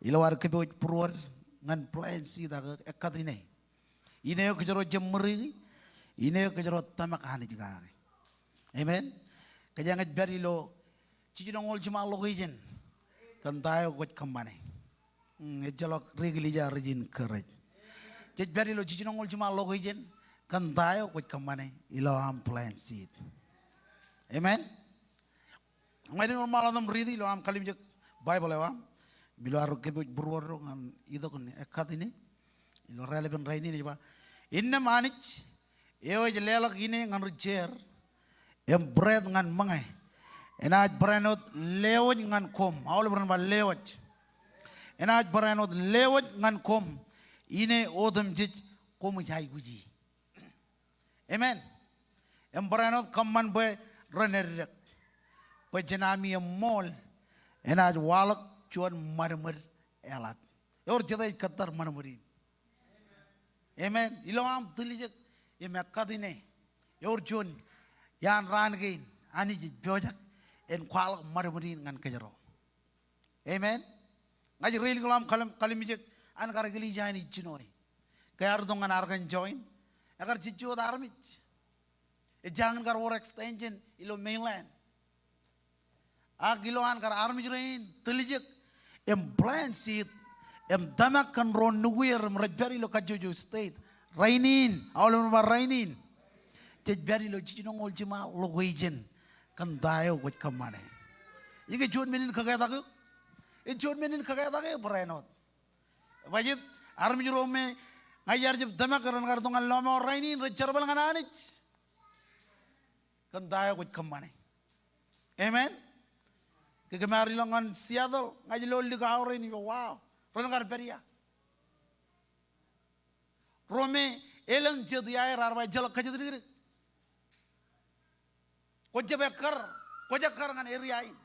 ilo ad kōpooj būruod ñan plant seed ak ekkat ine. Ine eo kōjro jab ṃōriiki, ine eo kōjro tōmak Anij kake. Amen. Kōjeañ ej pād ilo jiljinoñoul jiṃa location kōn ta eo kwōj kōṃṃane. Mm, ejjeḷọk ri eklejia rej encourage. Jej pād ilo jiljinoñoul jiṃa location kōn ta eo kwōj kōṃṃane ilo aṃ plant seed. Amen. Ña inaaj wōnṃaanḷọk im riiti ilo aṃ kalimjek Baibōḷ eo aṃ. Im ilo ad kōpooj būruod ro ñan itok in ekkat ine ilo raelepin rainin ej ba, innām Anij eo ej leḷọk ine ñan ri jeer im bread ñan ṃōñā, enaaj barāinwōt lewōj ñan koṃ. Aolep ren ba lewōj. Enaaj barāinwōt lewōj ñan koṃ ine otemjej koṃij aikuji. Amen. Im barāinwōt kōṃṃan bwe ren eddek. Bwe jān ami eṃṃool enaaj waḷọk juon ṃadṃōd eḷap. Ewōr jete ej kōttar ṃadṃōd in? Amen. Ilo aṃ tiljek im ekkat ine, ewōr juon iaan raan kein Anij ej pojak en kwaḷọk ṃadṃōd in ñan kōjro. Amen. Ña ij reilik ilo aṃ kalim, kalimjek an kar eklejia in ijjino e. Ke ear itok ñan Arkansas in, ekar jejjo wōt armej. Ejjañin kar wōr extension ilo mainland. Ak ilowaan kar armej rein tiljek im plant seed im tōmak kōn ro nukuer im rej pād ilo kajjojo state rainin, aolep ren ba rainin. Jej pād ilo jiljinoñoul jiṃa location kōn ta eo kwōj kōṃṃane. Ej juon men in kōketak eok. Ej juon men in kōketak eok barāinwōt. Ebajjeet, armej ro me ña iar jab tōmak ren kar itok ñan lọmọọr rainin rej jerbal ñan Anij kōn ta eo kwōj kōṃṃane. Amen. Ke kōm ar ilọk ñan Seattle, ña ij lo lik aorōk in, wow, ren kar pād ia? Ro me elōñ jet ia er raar ba ejjeḷọk kōjatdikdik. Kwō jab ekkar, kwōj ekkar ñan area in.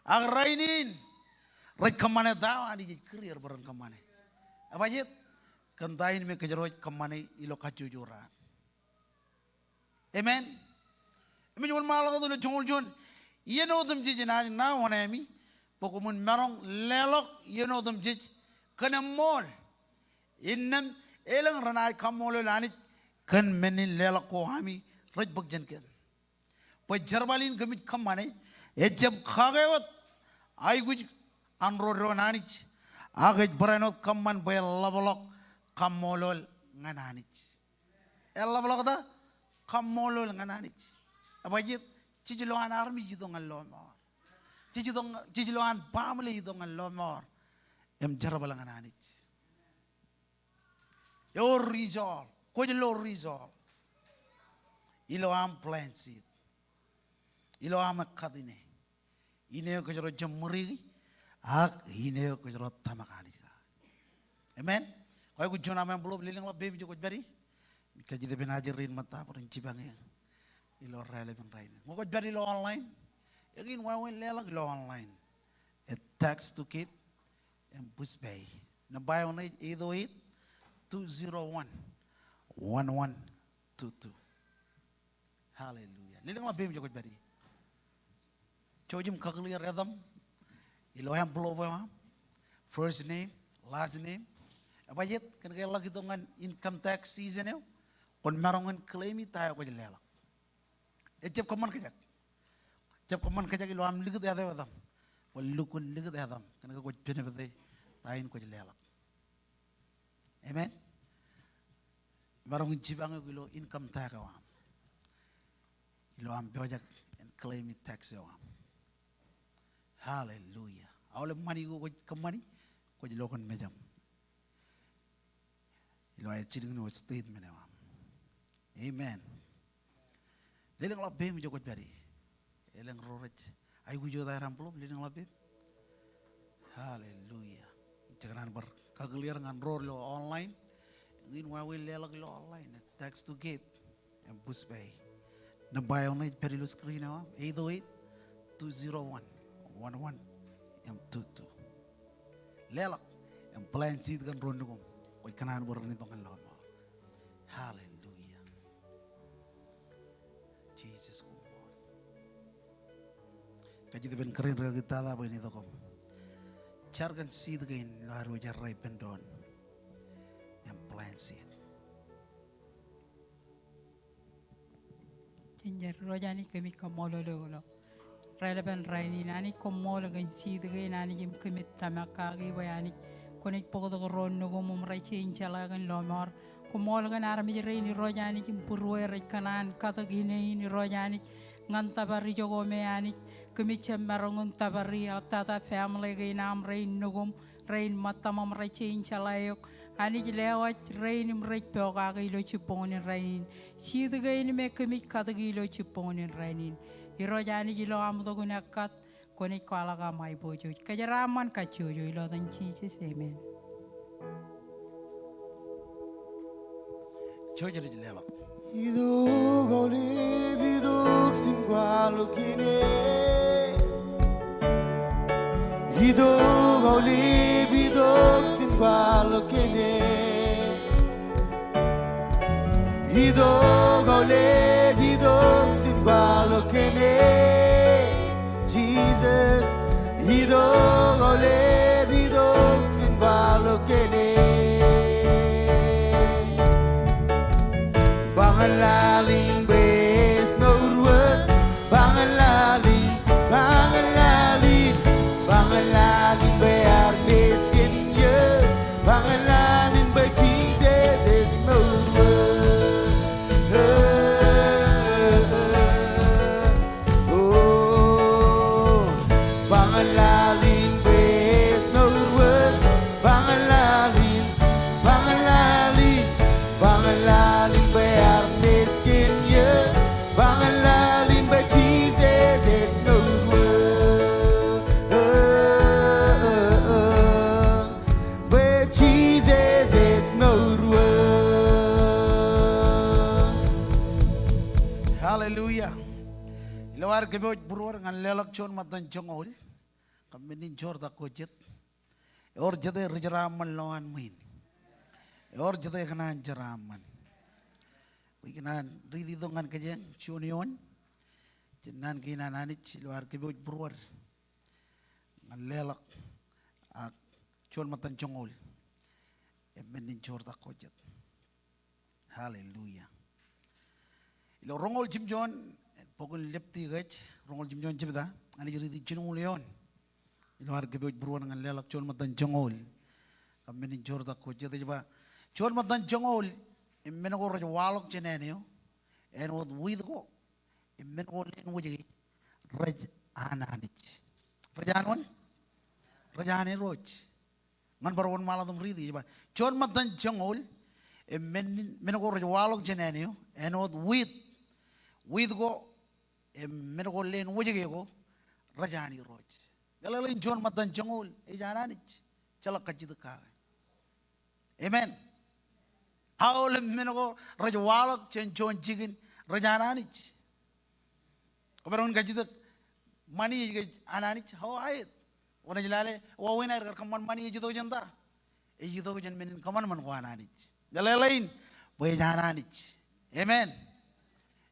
Ak rainin rej kōṃṃane ta eo Anij ej kūr er bwe ren kōṃṃane. Ebajjeet, kōn ta in me kōjro ej kōṃṃane ilo kajjojo raan. Amen. Im ej wōnṃaanḷọk wōt ilo joñoul juon. Iien otemjej enaaj ṇa oṇāemi bwe koṃwin maroñ leḷọk iien otemjej kōn eṃṃool. Innām elōñ renaaj kaṃṃoolol Anij kōn men in leḷọk ko ami rej bōk jān kōm. Bwe jerbal in kōmij kōṃṃane ejjab kake wōt aikuj an ro doon Anij, ak ej barāinwōt kōṃṃan bwe en ḷapḷọk kaṃṃoolol ñan Anij. Eḷapḷọk ta? Kaṃṃoolol ñan Anij. Ebajjeet, jej lo an armej itok ñan lọmọọr. Jej itok, jej lo an baaṃle itok ñan lọmọọr im jerbal ñan Anij. Ewōr rijool, kwōj lo rijool ilo aṃ plant seed, ilo aṃ ekkat ine. Ine eo kōjro jab ṃōriiki, ak ine eo kōjro tōmak Anij kake. Amen. Kwōj aikuj juon aṃ envelope, lelōñḷọk peiṃ ijo kwōj pād ie. Im kajjitōk ippān ajri rein ṃōtta bwe ren jipañ eō ilo raelepin rainin. Ñe kwōj pād ilo online, eñin wāween leḷọk ilo online. Ej text to give im Pushpay. Nōṃba eo ṇe ej eight oh eight, two zero one, one one two two. Hallelujah. Lelōñḷọk peiṃ ijo kwōj pād ie. Jouj im kakūlier etaṃ ilo envelope eo aṃ. First name, last name. Ebajjeet, kōn ke eḷak itok ñan income tax season eo, kwōn maroñ in claim e ta eo kwōj leḷọk. Ejjab kōṃṃan kōjak. Ejjab kōṃṃan kōjak ilo aṃ likūt āt eo etaṃ. Bwe lukkuun likūt etaṃ kōn ke kwōj penepte ta in kwōj leḷọk. Amen. Maroñ in jipañ eok ilo income tax eo aṃ, ilo aṃ pojak in claim e tax eo aṃ. Hallelujah. Aolep ṃani ko kwōj kōṃṃani, kwōj lo kōn mejaṃ ilo aer jilkinwōj statement eo aṃ. Amen. Lelōñḷọk peiṃ ijo kwōj pād ie. Elōñ ro rej aikuj wōt aer envelope, lelōñḷọk peiṃ. Hallelujah. Jekōṇaan bar kakūlier ñan ro ilo online. Eñin wāween leḷọk ilo online, text to give im Pushpay. Nōṃba eo ṇe ej pād ilo screen eo aṃ, eight oh eight, two zero one, one one, im two two. Leḷọk im plant seed kōn ro nukuṃ kwōj kōṇaan bwe ren itok ñan lọmọọr. Hallelujah. Jesus, koṃṃool. Ij itok ippān kōrā in ri-kaki tata bwe en itok im jar kōn seed kein ilo ad wōj errā ippān doon im plant seed. Jen jar. Irooj Anij, kōmij kaṃṃoolol eok ilo raelepen rainin. Anij, koṃṃool kōn seed kein Anij im kōmij tōmak kake bwe Anij kwōnaaj bōktok ro nukuṃ im rej jañin jeḷā kōn lọmọọr. Koṃṃool kōn armej rein Irooj Anij im būrueir rej kōṇaan katōk ine in Irooj Anij. Ñan tōpar ijoko me Anij kōmij jab maroñ in tōpar eḷaptata family kein aṃ rein nukuṃ rein ṃōttaṃ im rej jañin jeḷā eok. Anij lewōj rein im rej pokake ilo jibboñōn in rainin. Seed kein me kōmij katōk ilo jibboñōn in rainin. Irooj Anij ilo aṃ itok in ekkat kwōnaaj kwaḷọk aṃ aiboojoj. Kōjeraaṃṃan kajjojo ilo etan Jisōs, amen. Jouj rej leḷọk. Itok aolep itok sin kwaḷọk kine. Itok aolep itok sin kwaḷọk kine. Itok aolep itok sin kwaḷọk kine. Jisōs, itok aolep itok sin kwaḷọk kine. Ba ñan laḷ in bwe ej mour wōt. Ba ñan laḷ in, ba ñan laḷ in, ba ñan laḷ in bwe armej kōn eō. Ba ñan laḷ in bwe Jisōs ej mour wōt. O, ba ñan laḷ in bwe ej mour wōt. Ba ñan laḷ in, ba ñan laḷ in, ba ñan laḷ in bwe armej kōn eō. Ba ñan laḷ in bwe Jisōs ej mour wōt. Bwe Jisōs ej mour wōt. Hallelujah. Ilo ad kōpooj būruod ñan leḷọk juon ṃōttan joñoul, kab men in joortak ko jet. Ewōr jete ri jeraaṃṃan lowaan ṃwiin? Ewōr jete kōṇaan jeraaṃṃan? Bwe ikōṇaan riiti itok ñan kōjeañ juon eoon jān naan kein an Anij ilo ad kōpooj būruod ñan leḷọk ak juon ṃōttan joñoul im men in joortak ko jet. Hallelujah. Ilo roñoul jimjuon, bok in Leviticus, roñoul jimjuon jebta, Anij riiti jilñuul eoon ilo ad kōpooj būruod ñan leḷọk juon ṃōttan joñoul kab men in joortak ko jet. Ej ba, juon ṃōttan joñoul im men ko rej waḷọk jān āne eo, āinwōt wiit ko im men ko leen wōjke rej an Anij. Rej an wōn? Rej an Irooj. Ñan bar wōnṃaanḷọk im riiti, ej ba, juon ṃōttan joñoul im men, men ko rej waḷọk jān āne eo, āinwōt wiit, wiit ko im men ko leen wōjke ko rej an Irooj. Meḷeḷein juon ṃōttan joñoul ej an Anij. Ejjeḷọk kajjitōk kake. Amen. Aolep men ko rej waḷọk jān juon jikin rej an Anij. Kwōmaroñ in kajjitōk ṃani ej an Anij, how aet? Kwōnaaj lale, wāween aer kar kōṃṃan ṃani ej itok jān ta? Ej itok jān men in kōṃanṃan ko an Anij. Meḷeḷein bwe ej an Anij. Amen.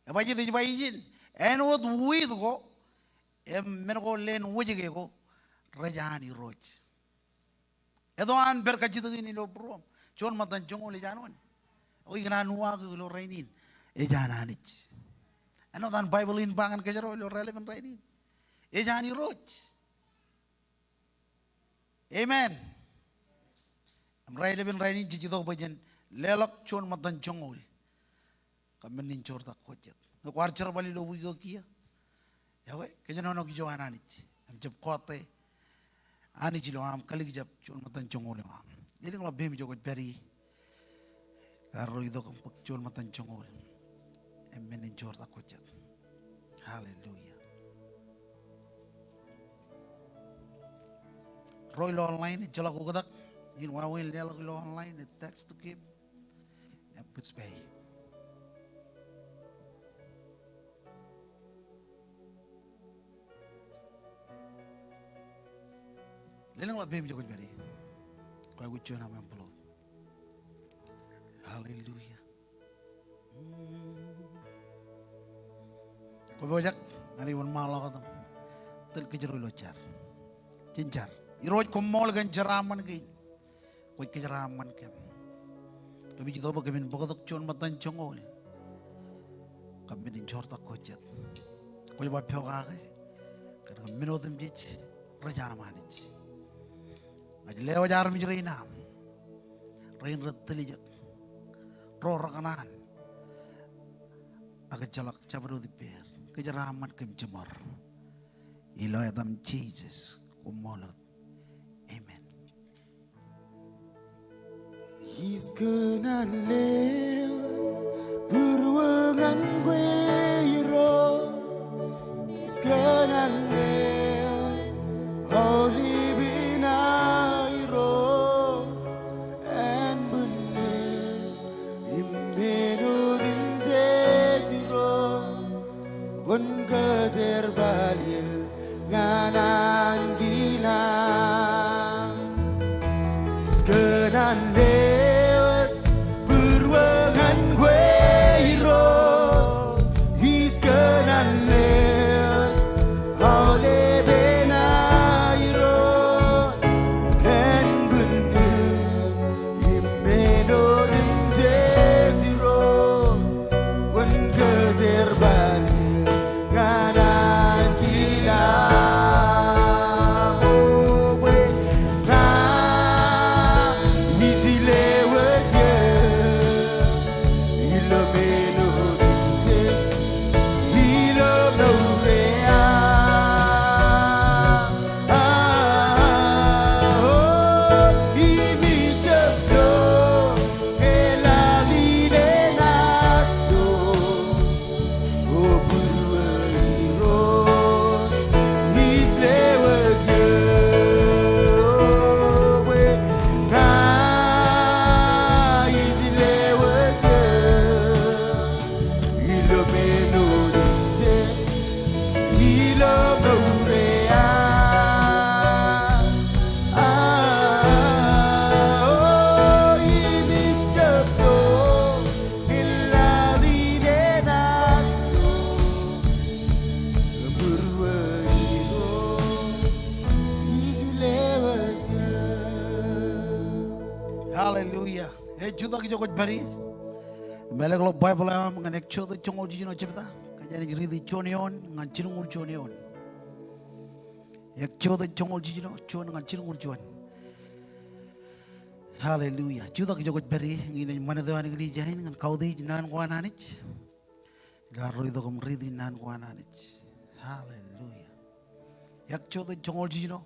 Ebajeet? Ej ba ijin, āinwōt wiit ko im men ko leen wōjke ko rej an Irooj. Eto an pād kajjitōk in ilo būruōṃ. Juon ṃōttan joñoul ej an wōn? O, ikōṇaan uwaak eok ilo rainin, ej an Anij. Āinwōt an Baibōḷ in ba ñan kōjro ilo raelepen rainin, ej an Irooj. Amen. Im raelepen rainin jej itok bwe jen leḷọk juon ṃōttan joñoul kab men in joortak ko jet. Ñe kwaar jerbal ilo wiik eo kiiō, ekwe, kōjenono ijo an Anij im jab kọọte Anij ilo aṃ kalikjab juon ṃōttan joñoul eo aṃ. Lelōñḷọk peiṃ ijo kwōj pād ie. Kwaar ro itok im bōk juon ṃōttan joñoul im men in joortak ko jet. Hallelujah. Ro ilo online, ejjeḷọk oktak. Im wāween leḷọk ilo online, ej text to give. Im push pay. Lelōñḷọk peiṃ ijo kwōj pād ie. Kwaar aikuj juon aṃ envelope. Hallelujah. Kwō pojak ñan wōnṃaanḷọk wōt im tōl kōjro ilo jar. Jen jar. Irooj, koṃṃool kōn jeraaṃṃan kein. Kwōj kōjeraaṃṃan kōm. Kōmij itok bwe kōmin bōktok juon ṃōttan joñoul. Kab men in joortak ko jet. Kwōj ba pokake kōn kōm men otemjej rej aṃ Anij. Ña ij lewōj armej rein aṃ, rein rej tiljek, ro rekōṇaan ak ejjeḷọk jabdewōt ippāer. Kōjeraaṃṃan kōm jiṃor. Ilo etaṃ Jisōs, koṃṃool wōt. Amen. Ij kōṇaan lewōj būruō ñan kwe Irooj. Ij kōṇaan lewōj aolepen aō Irooj. Ānbwinnū im men otemjej Irooj, kwōn kōjerbal er ñan ankilaan. Ij kōṇaan lewōj būruō ñan kwe Irooj. Ij kōṇaan lewōj aolepen aō Irooj. Ānbwinnū im men otemjej Irooj, kwōn kōjerbal er ñan ankilaan. O bwe ña ij lewōj eō ilo men otemjej, ilo mour eo aō. Hallelujah. Ej jutak ijo kwōj pād ie. Im ālōkḷọk Baibōḷ eo aṃ ñan Exodus joñoul jiljino jebta. Kōjeañ riiti juon eoon ñan jilñuul juon eoon. Exodus joñoul jiljino, juon ñan jilñuul juon. Hallelujah. Jutak ijo kwōj pād ie, ñe ij ṃanit eo an eklejia in ñan kautiej naan ko an Anij. Ilo ad ro itok im riiti naan ko an Anij. Hallelujah. Exodus joñoul jiljino,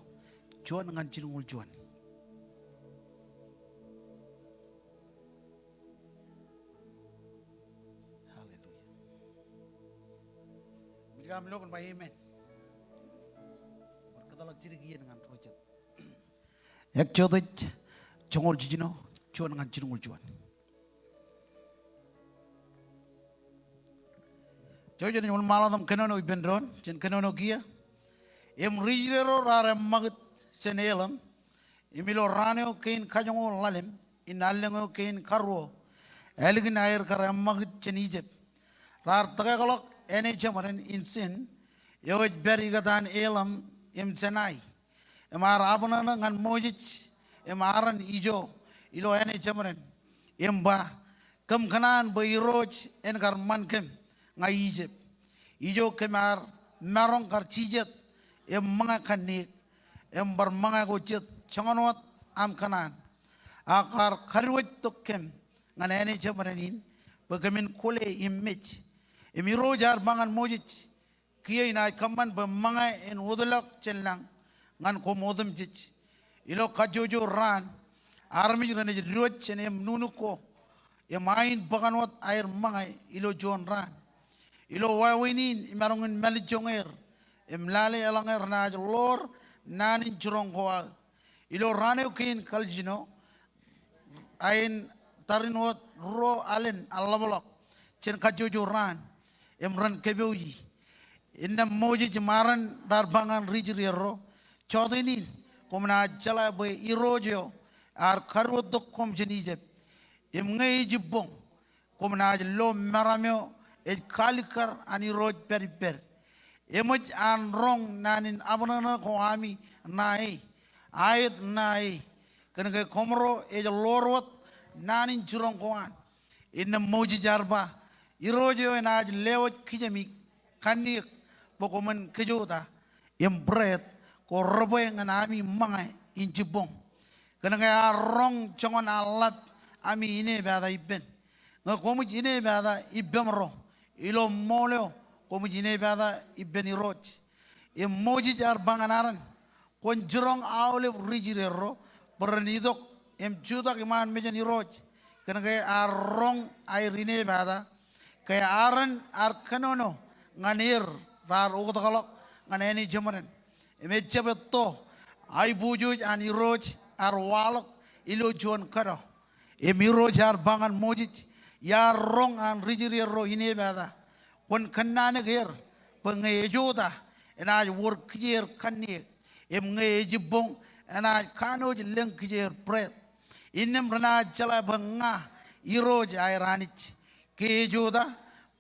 juon ñan jilñuul juon. Hallelujah. Ij kōṃṃan lo kōn ba amen. Bar kōtḷọk jidik iien ñan ro jet. Exodus joñoul jiljino, juon ñan jilñuul juon. Jouj im wōnṃaanḷọk im kōnono ippān doon, jen kōnono kiiō. Im ri Israel ro raar eṃṃakūt jān Elam, im ilo raan eo kein kajoñoul ḷalem, im allōñ eo kein karuo, ālikin aer kar eṃṃakūt jān Ijipt, raar tōkakḷọk āne jeṃaden in Sin, eo ej pād ikōtaan Elam im Sinai. Im ear abṇōṇō ñan Moses im Aaron ijo ilo āne jeṃaden, im ba, kōm kōṇaan bwe irooj en kar ṃan kōm ña Ijipt. Ijo kōm ar maroñ kar jijet im ṃōñā kanniōk, im bar ṃōñā ko jet joñan wōt aṃ kōṇaan. Ak kar kadiwōjtok kōm ñan āne jeṃaden in bwe kōmin kwōle im mej. Im Irooj ear ba ñan Moses, kiiō inaaj kōṃṃan bwe ṃōñā en wōtlọk jān lañ ñan koṃ otemjej. Ilo kajjojo raan, armej renaaj diwōj jān eṃ nuknuk ko, im ain bōkan wōt aer ṃōñā ilo juon raan. Ilo wāween in imaroñ in mālejjoñ er, im lale eḷaññe renaaj ḷoor naan in jiroñ ko aō. Ilo raan eo kein kaljino, ain tarin wōt ruo alen eḷapḷọk jān kajjojo raan, im ren kōpooji. Innām Moses im Aaron raar ba ñan ri Israel ro, jọteen in, koṃ naaj jeḷā bwe Irooj eo ear kadiwōjtok koṃ jān Ijipt. Im ñe ej jibboñ, koṃ naaj lo meram eo ej kaalikkar an irooj pād ippād. Eṃōj an roñ naan in abṇōṇō ko ami ṇae, aet ṇae. Kōnke koṃro ej ḷoor wōt naan in jiroñ ko an. Innām Moses ear ba, Irooj eo enaaj lewōj kijemi kanniōk bwe koṃwin kōjota im bread ko rebwe ñan ami ṃōñā in jibboñ. Kōnke ear roñ joñan an ḷap ami inepata ippān. Ñe koṃij inepata ippemro, ilo ṃool eo koṃij inepata ippān Irooj. Im Moses ear ba ñan arōn, Kwōn jiroñ aolep ri Israel ro bwe ren itok im jutak iṃaan mejān Irooj, kōnke ear roñ aer inepata, ke arōn ear kōnono ñan er raar oktakḷọk ñan āne jeṃaden. Im ejjab etto aiboojoj an Irooj ear waḷọk ilo juon kōdọ. Im Irooj ear ba ñan Moses, Iar roñ an ri Israel ro inepata. Kwōn kōnnaanōk er bwe ñe ejota enaaj wōr kijeer kanniōk, im ñe ejibboñ enaaj kanooj lōñ kijeer bread. Innām renaaj jeḷā bwe ña Irooj aer Anij. Ke ejota,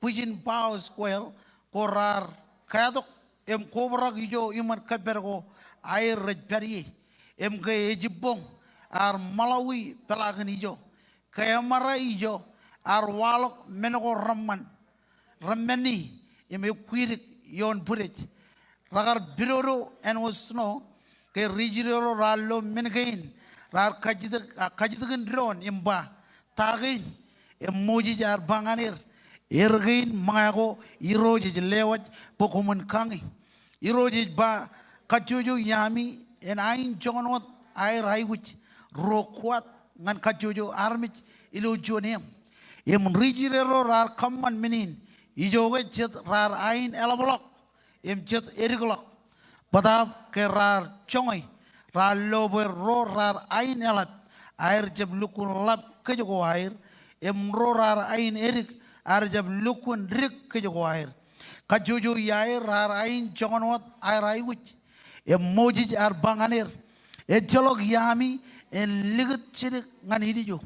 bwijin bows kweel ko raar kātok im kobrak ijo iṃōn kōppād ko aer rej pād ie. Im ke ejibboñ ear ṃaḷawi peḷaakin ijo. Ke eṃōra ijo ear waḷọk men ko reṃṃan, reṃṃani im ekwidik ioon bwidej. Rekar pidodo āinwōt snow. Ke ri Israel ro raar lo men kein, raar kajjitōk, a, kajjitōkin doon im ba, Ta kein? Im Moses ear ba ñan er, Er kein ṃōñā ko Irooj ej lewōj bwe koṃwin kañi. Irooj ej ba, Kajjojo iaami en ain joñan wōt aer aikuj, ruo kuwat ñan kajjojo armej ilo juon eṃ. Im ri Israel ro raar kōṃṃan men in, ijoke jet raar ain eḷapḷọk im jet edikḷọk. Bōtaab ke raar joñe, raar lo bwe ro raar ain eḷap aer jab lukkuun ḷap kōj ko aer, im ro raar ain edik aer jab lukkuun dik kōj ko aer. Kajjojo iaer raar ain joñan wōt aer aikuj. Im Moses ear ba ñan er, Ejjeḷọk iaami en likūt jidik ñan ilju.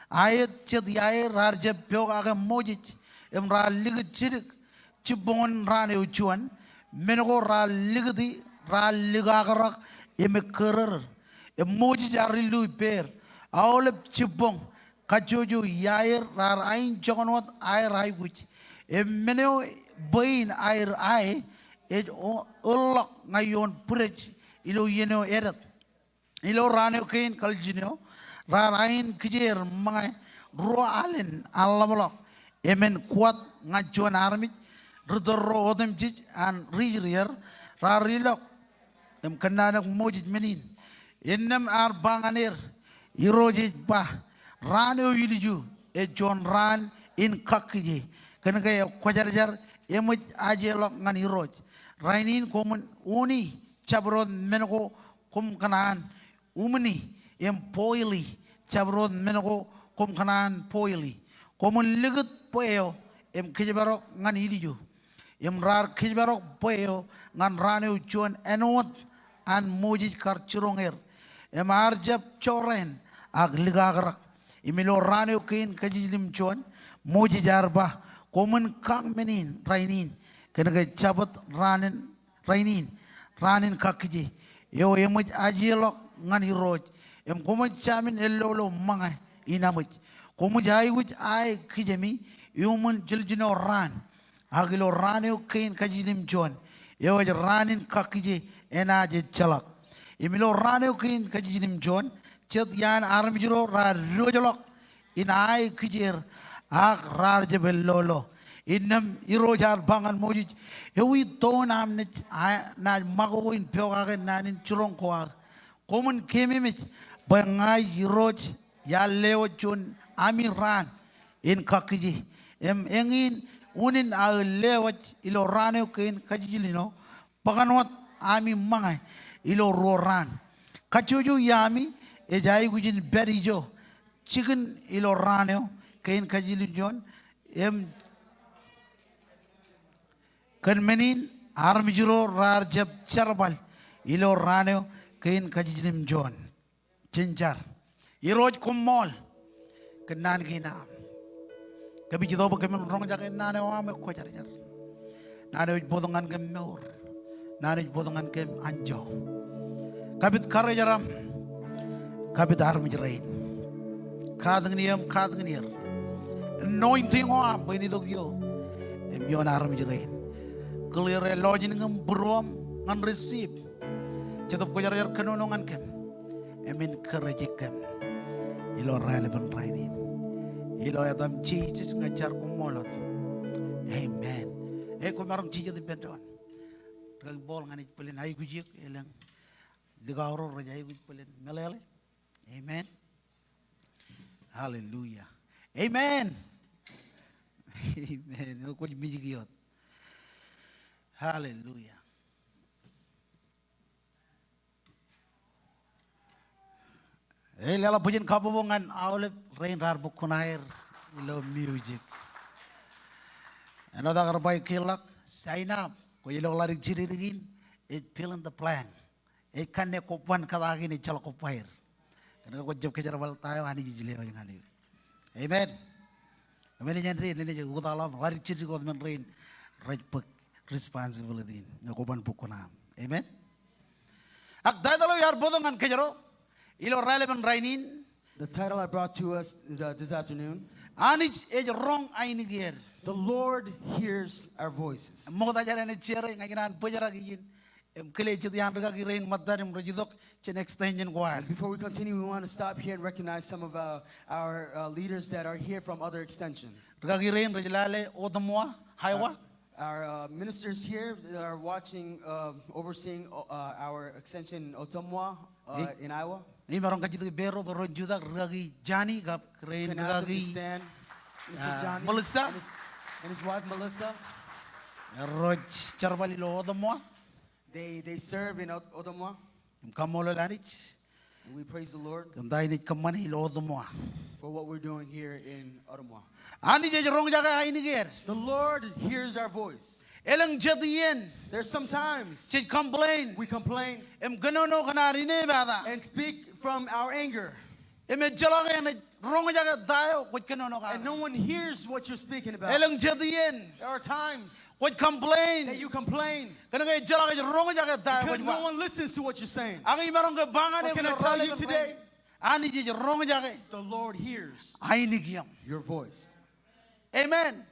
Aet jet iaer raar jab pokake Moses im raar likūt jidik jibboñōn raan eo juon, men ko raar likūti raar likakrak im ekkōrōrōr. Im Moses ear illu ippāer, Aolep jibboñ kajjojo iaer raar ain joñan wōt aer aikuj. Im men eo bwe in aer ae ej o-, ōrḷọk ñan ioon bwidej ilo iien eo edet. Ilo raan eo kein kalijin eo, raar ain kijeer ṃōñā ruo alen an ḷapḷọk, emān kuwat ñan juon armej, ri tōl ro otemjej an ri Israel, raar ilọk im kōnnaanōk Moses men in. Innām ear ba ñan er, Irooj ej ba, Raan eo ilju ej juon raan in kakkije, kōnke ekwōjarjar eṃōj ajeḷọk ñan Irooj. Rainin koṃwin uñi jabdewōt men ko koṃ kōṇaan uñi im boili jabdewōt men ko koṃ kōṇaan boili. Koṃwin likūt bwe eo im kōjparok ñan ilju. Im raar kōjparok bwe eo ñan raan eo juon āinwōt an Moses kar jiroñ er. Im ear jab jorrāān ak likakrak. Im ilo raan eo kein kajiljilimjuon, Moses ear ba, Koṃwin kañ men in rainin, kōnke Jabōt raan in rainin, raan in kakkije, eo eṃōj ajeḷọk ñan Irooj, im koṃij jamin ellolo ṃōñā inaṃōj. Koṃij aikuj ae kijemi iuṃwin jiljino raan, ak ilo raan eo kein kajiljilimjuon, eo ej raan in kakkije, enaaj ejjeḷọk. Im ilo raan eo kein kajiljilimjuon, jet iaan armej ro raar diwōjḷọk in ae kijeer, ak raar jab ellolo. Innām Irooj ear ba ñan Moses, Ewi toon am naaj, a, naaj ṃakoko in pokake naan in jiroñ ko aō? Koṃwin keememej bwe ña ij Irooj iar lewōj juon ami raan in kakkije. Im eñin unin aō lewōj ilo raan eo kein kajiljilimjuon, bōkan wōt ami ṃōñā ilo ruo raan. Kajjojo iaami ej aikuj in pād ijo jikin ilo raan eo kein kajiljilimjuon, im kōn men in armej ro raar jab jerbal ilo raan eo kein kajiljilimjuon. Jen jar. Irooj koṃṃool kōn naan kein aṃ. Kōmij itok bwe kōmin roñjake naan eo aṃ ekwōjarjar. Naan eo ej bōktok ñan kōm mour. Naan eo ej bōktok ñan kōm anjọ. Kapit courage eo aṃ. Kapit armej rein. Katakin eō, katakin er. Anointing eo aṃ bwe en itok ioō im ioon armej rein. Clear e lọjilñōṃ, būruōṃ ñan receive. Jetōb Kwōjarjar kōnono ñan kōm im encourage kōm ilo raelepen rainin. Ilo etaṃ Jisōs ña ij jar koṃṃool wōt. Amen. Eo, kwōmaroñ jijet ippān doon. Rikaki Paul ñan ej bōlen aikuj eok, elōñ likao ro rej aikuj bōlen meḷeḷe. Amen. Hallelujah. Amen. Amen. Eo, kwōj mijiki wōt. Hallelujah. Ej leḷọk bwijin kabbokbok ñan aolep rein raar bōk kuṇaer ilo music. Āinwōt aō kar ba kilọk, sign up. Kwōj lo ḷadik jidikdik in, ej fill in the blank. Ej kanne kwōban kōtake in, ejjeḷọk kōbaer. Kōnke kwōj jab kōjerbal ta eo Anij ej lewōj ñan eok. Amen. Amen. Ej āindein, āindein ej ukōt aolep ḷadik jidikdik wōt men rein rej bōk responsibility in ñe kwōban bōk kuṇaaṃ. Amen. Ak title eo iar bōktok ñan kōjro ilo raelepen rainin. The title I brought to us, uh, this afternoon. Anij ej roñ ainikieer. The Lord hears our voices. Ṃokta jān āinwōt jet eo ña ikōṇaan bōjrak ijin im kile jet iaan rikaki rein ṃōttad im rej itok jān extension ko ad. And before we continue, we want to stop here and recognize some of, uh, our, uh, leaders that are here from other extensions. Rikaki rein rej lale Ottumwa, Iowa. Our, uh, ministers here that are watching, uh, overseeing, uh, our extension in Ottumwa, uh, in Iowa. Im imaroñ kajjitōk ippāerro bwe ren jutak, rikaki Johnny kab rein rikaki, uh, Melissa. Can ask them to stand. Mister Johnny and his, and his wife, Melissa. Rej jerbal ilo Ottumwa. They, they serve in Ot-, Ottumwa. Im kaṃṃoolol Anij. And we praise the Lord. Kōn ta in ej kōṃṃane ilo Ottumwa. For what we're doing here in Ottumwa. Anij ej roñjake ainikieer. The Lord hears our voice. Elōñ jet iien. There's sometimes jej complain. We complain. Im kōnono kōn ad inepata. And speak from our anger. Im ejjeḷọk eṇ ej roñjake ta eo kwōj kōnono kake. And no one hears what you're speaking about. Elōñ jet iien. There are times kwōj complain. That you complain. Kōnke ejjeḷọk ej roñjake ta eo kwōj ba. Because no one listens to what you're saying. Ak imaroñ ke ba ñan eok ilo raelepen rainin. But can I tell you today? Anij ej roñjake. The Lord hears. Ainikieṃ. Your voice. Amen.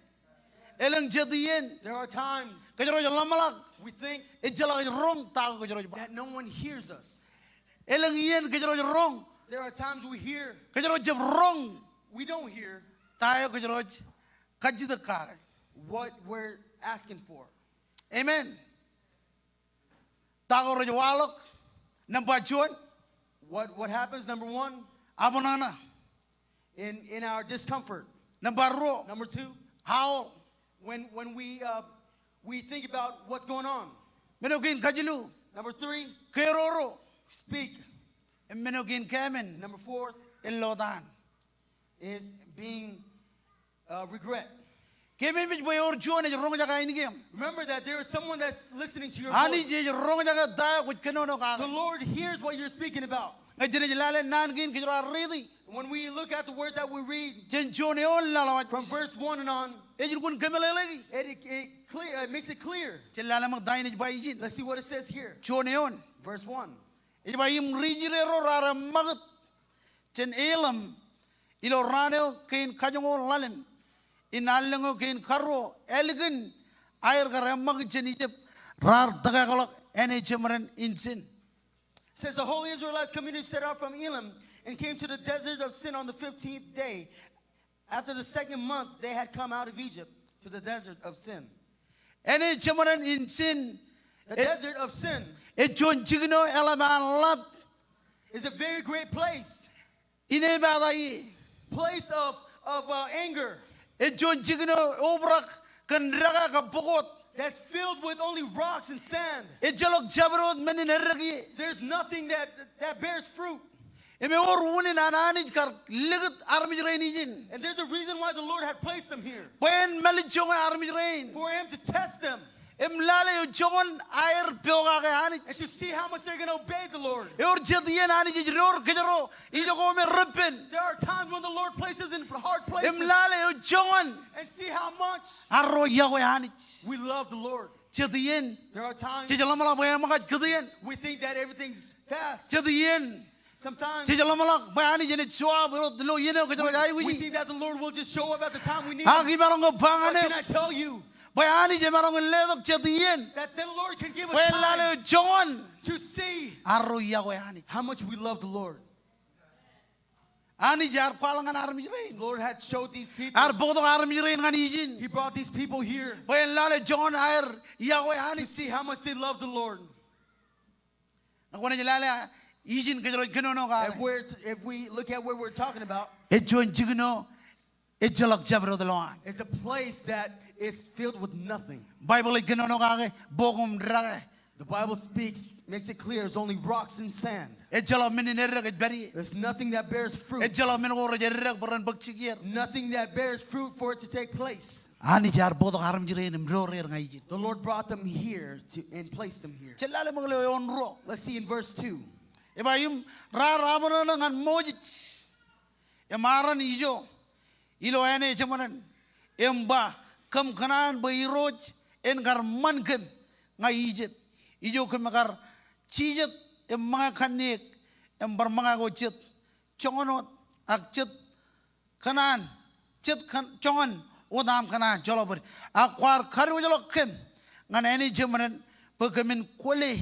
Elōñ jet iien. There are times. Kōjro ej ḷōmṇak. We think. Ejjeḷọk ej roñ ta ko kōjro ej ba. That no one hears us. Elōñ iien kōjro ej roñ. There are times we hear. Kōjro jab roñ. We don't hear. Ta eo kōjro ej kajjitōk kake. What we're asking for. Amen. Ta ko rej waḷọk, nōṃba juon. What, what happens, number one? Abṇōṇō. In, in our discomfort. Nōṃba ruo. Number two. Aoḷ. When, when we, uh, we think about what's going on. Men eo kein kajilu. Number three. Keroro. Speak. Im men eo kein kāmen. Number four. Ellotaan. Is being, uh, regret. Keememej bwe ewōr juon ej roñjake ainikieṃ. Remember that there is someone that's listening to your voice. Anij ej roñjake ta eo kwōj kōnono kake. The Lord hears what you're speaking about. Ñe jenaaj lale naan kein kōjro ar riiti. When we look at the words that we read, jān juon eoon laḷ wōj, from verse one and on, ej lukkuun kōmeḷeḷeiki. It, it, it clear, it makes it clear. Jen lale ṃōk ta in ej ba ijin. Let's see what it says here. Juon eoon. Verse one. Ej ba, im ri Israel ro raar eṃṃakūt jān Elim ilo raan eo kein kajoñoul ḷalem, im allōñ eo kein karuo ālikin aer kar eṃṃakūt jān Ijipt, raar tōkākḷọk āne jeṃaden in Sin. Says the whole Israelites community set out from Elim and came to the desert of Sin on the fifteenth day. After the second month, they had come out of Egypt to the desert of Sin. Āne jeṃaden in Sin. The desert of Sin. Ej juon jikin eo eḷap an ḷap. Is a very great place. Inepata ie. Place of, of, uh, anger. Ej juon jikin eo obrak kōn dekā kab pukot. That's filled with only rocks and sand. Ejjeḷọk jabdewōt men in eddek ie. There's nothing that, that bears fruit. Im ewōr unin an Anij kar likūt armej rein ijin. And there's a reason why the Lord had placed them here. Bwe en mālejjoñe armej rein. For him to test them. Im lale eo joñan aer pokake Anij. And to see how much they're gonna obey the Lord. Ewōr jet iien Anij ej door kōjro ijoko me reppen. There are times when the Lord places in hard places. Im lale eo joñan. And see how much arro iọkwe Anij. We love the Lord. Jet iien. There are times jej ḷōmṇak bwe eṃōkaj kūtien. We think that everything's fast. Jet iien. Sometimes jej ḷōmṇak bwe Anij enaaj show up ilo iien eo kōjro ej aikuji. We think that the Lord will just show up at the time we need him. Ak imaroñ ke ba ñan eok. But can I tell you bwe Anij emaroñ in letok jet iien that the Lord can give us time bwe lale eo joñan to see arro iọkwe Anij. How much we love the Lord. Anij ear kwaḷọk ñan armej rein. The Lord had showed these people. Ear bōktok armej rein ñan ijin. He brought these people here bwe en lale joñan aer iọkwe Anij. To see how much they love the Lord. Ñe kwōnaaj lale ijin kōjro ej kōnono kake. If we're t-, if we look at where we're talking about, ej juon jikin eo ejjeḷọk jabdewōt lowaan. It's a place that is filled with nothing. Baibōḷ ej kōnono kake bok im dake. The Bible speaks, makes it clear, it's only rocks and sand. Ejjeḷọk men in eddek ej pād ie. There's nothing that bears fruit. Ejjeḷọk men ko rej eddek bwe ren bōk jikier. Nothing that bears fruit for it to take place. Anij ear bōktok armej rein im door er ñan ijin. The Lord brought them here to, and placed them here. Jen lale ṃōk ilo eoon ruo. Let's see in verse two. Ej ba im raar abṇōṇō ñan Moses im Aaron ijo ilo āne jeṃaden im ba, kōm kōṇaan bwe Irooj en kar ṃan kōm ña Ijipt, ijo kōm kar jijet im ṃōñā kanniōk im bar ṃōñā ko jet joñan wōt ak jet kōṇaan, jet kōn-, joñan wōt aṃ kōṇaan joḷọk bōd. Ak kwaar kadiwōjḷọk kōm ñan āne jeṃaden bwe kōmin kwōle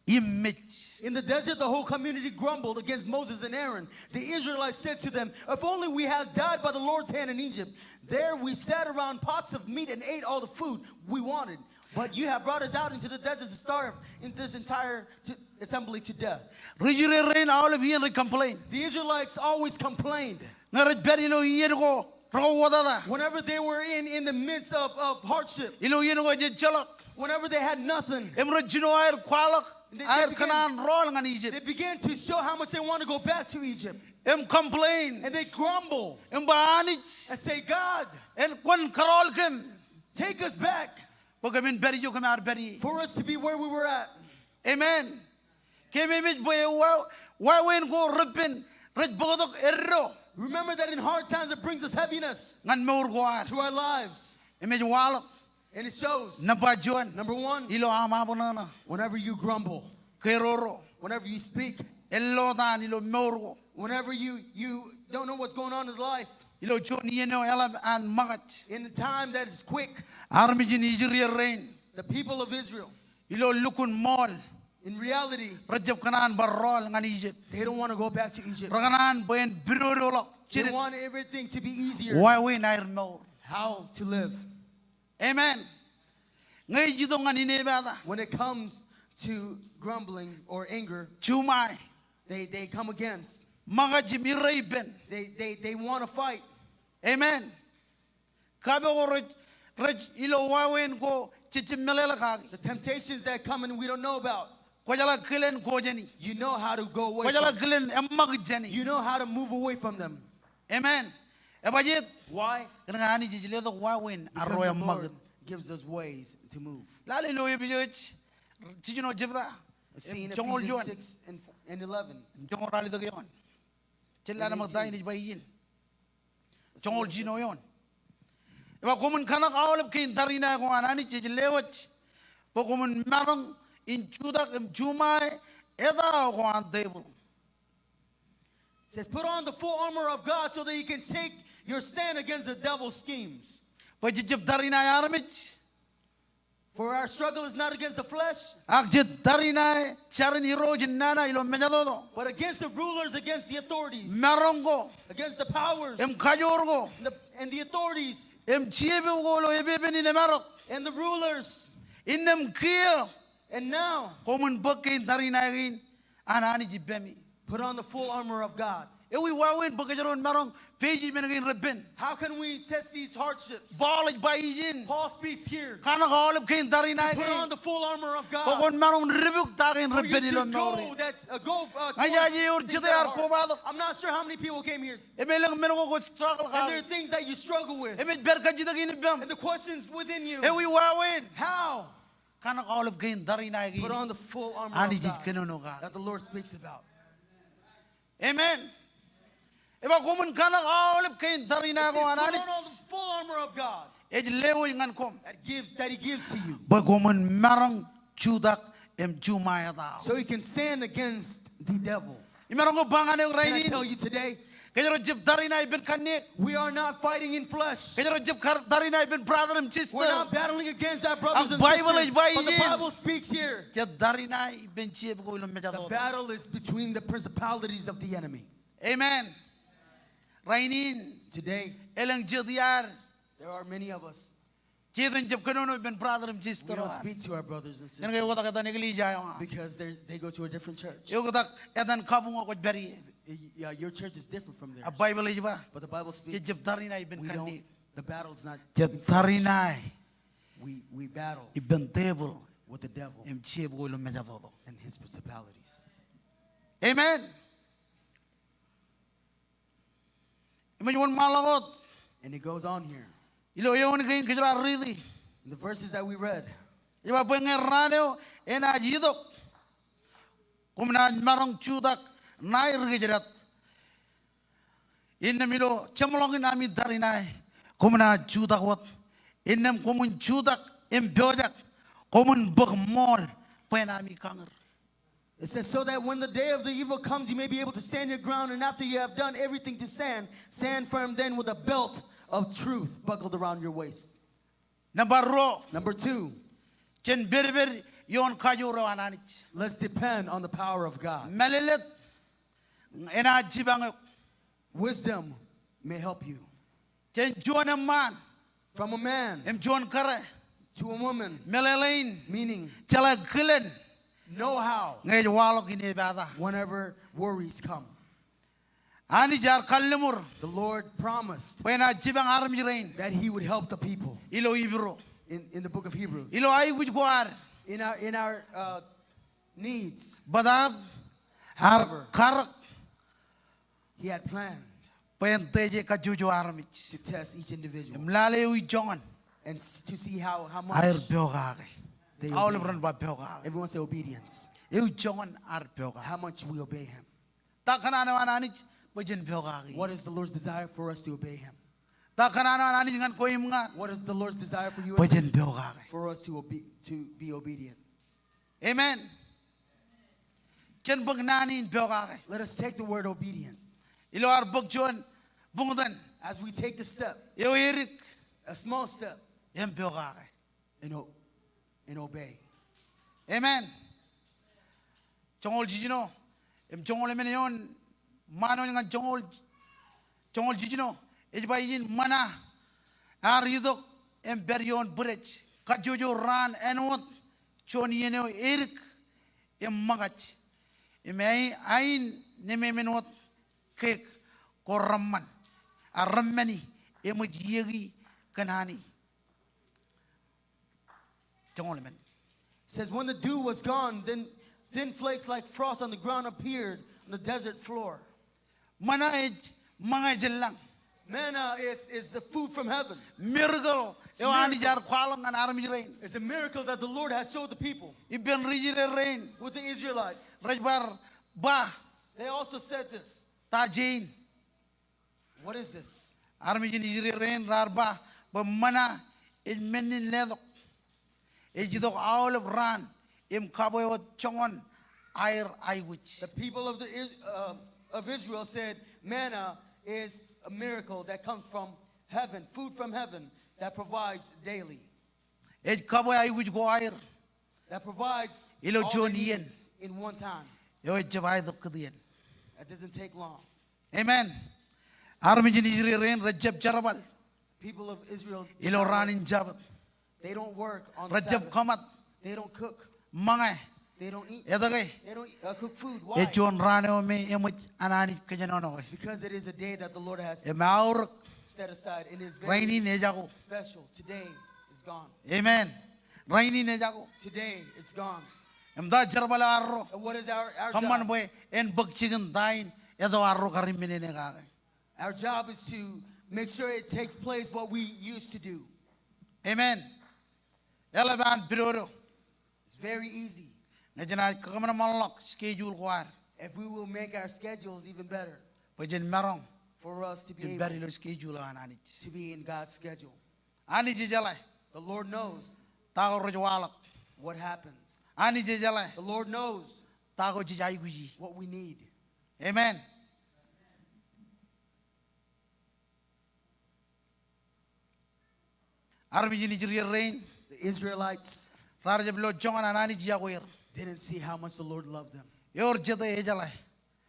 im mej. In the desert, the whole community grumbled against Moses and Aaron. The Israelites said to them, "If only we had died by the Lord's hand in Egypt. There we sat around pots of meat and ate all the food we wanted. But you have brought us out into the desert to starve in this entire t-, assembly to death." Ri Israel rein aolep iien rej complain. The Israelites always complained. Ñe rej pād ilo iien ko rekauwōtata. Whenever they were in, in the midst of, of hardship, ilo iien ko ejejjeḷọk. Whenever they had nothing, im rej jino aer kwaḷọk, they, they aer began, kōṇaan rọọl ñan Ijipt. They began to show how much they want to go back to Egypt. Im complain. And they grumble. Im ba Anij. And say, "God, en kwōn kōrọọl kōm. Take us back." Bwe kōmin pād ijo kōm ar pād ie. For us to be where we were at. Amen. Kōmij mej bwe wa-, wāween ko reppen rej bōktok eddo. Remember that in hard times it brings us heaviness ñan mour ko ad. To our lives. Im ej waḷọk. And it shows. Nōṃba juon. Number one. Ilo aṃ abṇōṇō. Whenever you grumble. Keroro. Whenever you speak. Ellotaan ilo mour ko. Whenever you, you don't know what's going on in life. Ilo juon iien eo eḷap an ṃōkaj. In a time that is quick. Armej in Israel rein. The people of Israel. Ilo lukkuun ṃool. In reality, rejjab kōṇaan bar rọọl ñan Ijipt. They don't want to go back to Egypt. Rekōṇaan bwe en pidodoḷọk. They want everything to be easier. Wāween aer mour. How to live. Amen. Ñe ej itok ñan inepata. When it comes to grumbling or anger, juṃae. They, they come against. Ṃōkaj im irreipen. They, they, they want to fight. Amen. Kapo ko rej, rej ilo wāween ko jej jab meḷeḷe kaki. The temptations that come and we don't know about. Kwōjeḷā kilen ko jāni. You know how to go away from. Kwōjeḷā kilen eṃṃakūt jāni. You know how to move away from them. Amen. Ebajjeet. Why? Kōnke Anij ej letok wāween arro eṃṃakūt. Because the Lord gives us ways to move. Lale ilo Epesōs jiljino jebta. Let's see in Ephesians six and, and eleven. Joñoul ralitōk eoon. Jen lale ṃōk ta in ej ba ijin. Joñoul jiljino eoon. Ej ba koṃwin kaṇak aolep kein tariṇae ko an Anij ej lewōj bwe koṃwin maroñ in jutak im juṃae etao ko an devil. Says, "Put on the full armor of God so that you can take your stand against the devil's schemes." Bwe jej jab tariṇae armej. For our struggle is not against the flesh. Ak jej tariṇae jarin irooj in nana ilo mejatoto. But against the rulers, against the authorities. Maroñ ko. Against the powers. Im kajoor ko. And the, and the authorities. Im jeiū ko ilo epepen in emarok. And the rulers. Innām kiiō. And now. Koṃwin bōk kein tariṇae kein an Anij ippaṃi. Put on the full armor of God. Ewi wāween bwe kōjro en maroñ face men kein reppen? How can we test these hardships? Paul ej ba ijin. Paul speaks here. Kaṇak aolep kein tariṇae kein. Put on the full armor of God. Bwe kwōn maroñ dipuk ta kein reppen ilo mour in. For you to go, that's, uh, go, uh, towards things that are hard. Ña ij aikuj ewōr jet ear kobatok. I'm not sure how many people came here. Im elōñ men ko kwōj struggle kaki. And there are things that you struggle with. Im ej pād kajjitōk in ippaṃ. And the questions within you. Ewi wāween. How? Kanōk aolep kein tariṇae kein. Put on the full armor of God Anij ej kōnono kake. That the Lord speaks about. Amen. Ej ba koṃwin kanōk aolep kein tariṇae ko an Anij. It says, put on all the full armor of God. Ej lewōj ñan koṃ. That gives, that he gives to you. Bwe koṃwin maroñ jutak im juṃaetal. So you can stand against the devil. Imaroñ ke ba ñan eok rainin? Can I tell you today? Kōjro jab tariṇae ippān kanniōk. We are not fighting in flesh. Kōjro jab kar-, tariṇae ippān brother im sister. We're not battling against our brothers and sisters. Ak Baibōḷ ej ba ijin. But the Bible speaks here. Jej tariṇae ippān jebko ilo mejatoto. The battle is between the principalities of the enemy. Amen. Rainin. Today. Elōñ jet iaad. There are many of us. Jet etan jab kōnono ippān brother im sister eo aṃ. We don't speak to our brothers and sisters. Kōnke eoktak etan eklejia eo aṃ. Because they're, they go to a different church. Eoktak etan kabuñ eo kwōj pād ie. Y-, yeah, your church is different from theirs. Ak Baibōḷ ej ba. But the Bible speaks. Jej jab tariṇae ippān kanniōk. We don't, the battle's not in flesh. Jej tariṇae. We, we battle ippān devil. With the devil. Im jebko ilo mejatoto. And his principalities. Amen. Im ej wōnṃaanḷọk wōt. And it goes on here. Ilo eoon kein kōjro ar riiti. In the verses that we read. Ej ba bwe ñe raan eo enaaj itok, koṃ naaj maroñ jutak ṇae ri kōjdat. Innām ilo jeṃḷọkin ami tariṇae, koṃ naaj jutak wōt. Innām koṃwin jutak im pojak, koṃwin bōk ṃool bwe en ami kañūr. It says, so that when the day of the evil comes, you may be able to stand your ground, and after you have done everything to stand, stand firm then with a belt of truth buckled around your waist. Nōṃba ruo. Number two. Jen pedped ioon kajoor eo an Anij. Let's depend on the power of God. Mālōtlōt enaaj jipañ eok. Wisdom may help you. Jān juon eṃṃaan. From a man. Im juon kōrā. To a woman. Meḷeḷein. Meaning. Jeḷā kilen. Know how. Ñe ej waḷọk inepata. Whenever worries come. Anij ear kalliṃur. The Lord promised. Bwe enaaj jipañ armej rein. That he would help the people. Ilo Hibru. In, in the book of Hebrews. Ilo aikuj ko ad. In our, in our, uh, needs. Bōtab. Ear karōk. However, He had planned Bwe en test e kajjojo armej. To test each individual. Im lale ewi joñan. And s-, to see how, how much Aer pokake. They obey him. Aolep ren ba pokake. Everyone say obedience. Ewi joñan aer pokake. How much we obey him. Ta kōṇaan eo an Anij bwe jen pokake. What is the Lord's desire for us to obey him? Ta kōṇaan eo an Anij ñan kwe im ña? What is the Lord's desire for you and me? Bwe jen pokake. For us to obe-, to be obedient. Amen. Jen bōk naan in pokake. Let us take the word obedient. Ilo ad bōk juon buñtōn. As we take a step, eo edik. A small step. Im pokake. And o-, and obey. Amen. Joñoul jiljino im joñoul emān eoon, ṃaan eo ñan joñoul, joñoul jiljino, ej ba ijin, ṃōṇa ear itok im pād ioon bwidej. Kajjojo raan āinwōt juon iien eo edik im ṃōkaj. Im ai-, ain nemāmein wōt kōk ko reṃṃan, a reṃṃani eṃōj iiō kōn ani. Joñoul emān. Says, when the dew was gone, then thin flakes like frost on the ground appeared on the desert floor. Ṃōṇa ej ṃōñā jān lañ. Manna is, is the food from heaven. Miracle eo Anij ear kwaḷọk ñan armej rein. It's a miracle that the Lord has showed the people. Ippān ri Israel rein. With the Israelites. Rej bar ba. They also said this. Ta jein. What is this? Armej in Israel rein raar ba bwe ṃōṇa ej men in letok. Ej itok aolep raan im kabwe wōt joñan aer aikuj. The people of the Is-, uh, of Israel said, manna is a miracle that comes from heaven, food from heaven that provides daily. Ej kabwe aikuj ko aer. That provides all their needs in one time. Ilo juon iien. Eo ejjab aetōb kūtien. That doesn't take long. Amen. Armej in Israel rein rejjab jerbal. People of Israel do not work. Ilo raan in Jabōt. They don't work on the Sabbath. Rejjab kōṃṃan. They don't cook. Ṃōñā. They don't eat. Etke? They don't, uh, cook food. Why? Ej juon raan eo me eṃōj an Anij kōjenolọke. Because it is a day that the Lord has set aside. Im eaorōk. And it is very special. Rainin ejako. Today is gone. Amen. Rainin ejako. Today it's gone. Im ta jerbal eo arro? And what is our, our job? Kōṃṃan bwe en bōk jikin ta in eto arro kar im men in kake. Our job is to make sure it takes place what we used to do. Amen. Eḷap an pidodo. Very easy. Ñe jenaaj kōṃanṃanḷọk schedule ko ad, if we will make our schedules even better, bwe jen maroñ for us to be in pād ilo schedule eo an Anij, to be in God's schedule. Anij ejeḷā, the Lord knows, ta ko rej waḷọk. What happens. Anij ejeḷā, the Lord knows, ta ko jej aikuji. What we need. Amen. Armej in Israel rein, the Israelites, raar jab lo joñan an Anij iọkwe er. Didn't see how much the Lord loved them. Ewōr jete ejeḷā?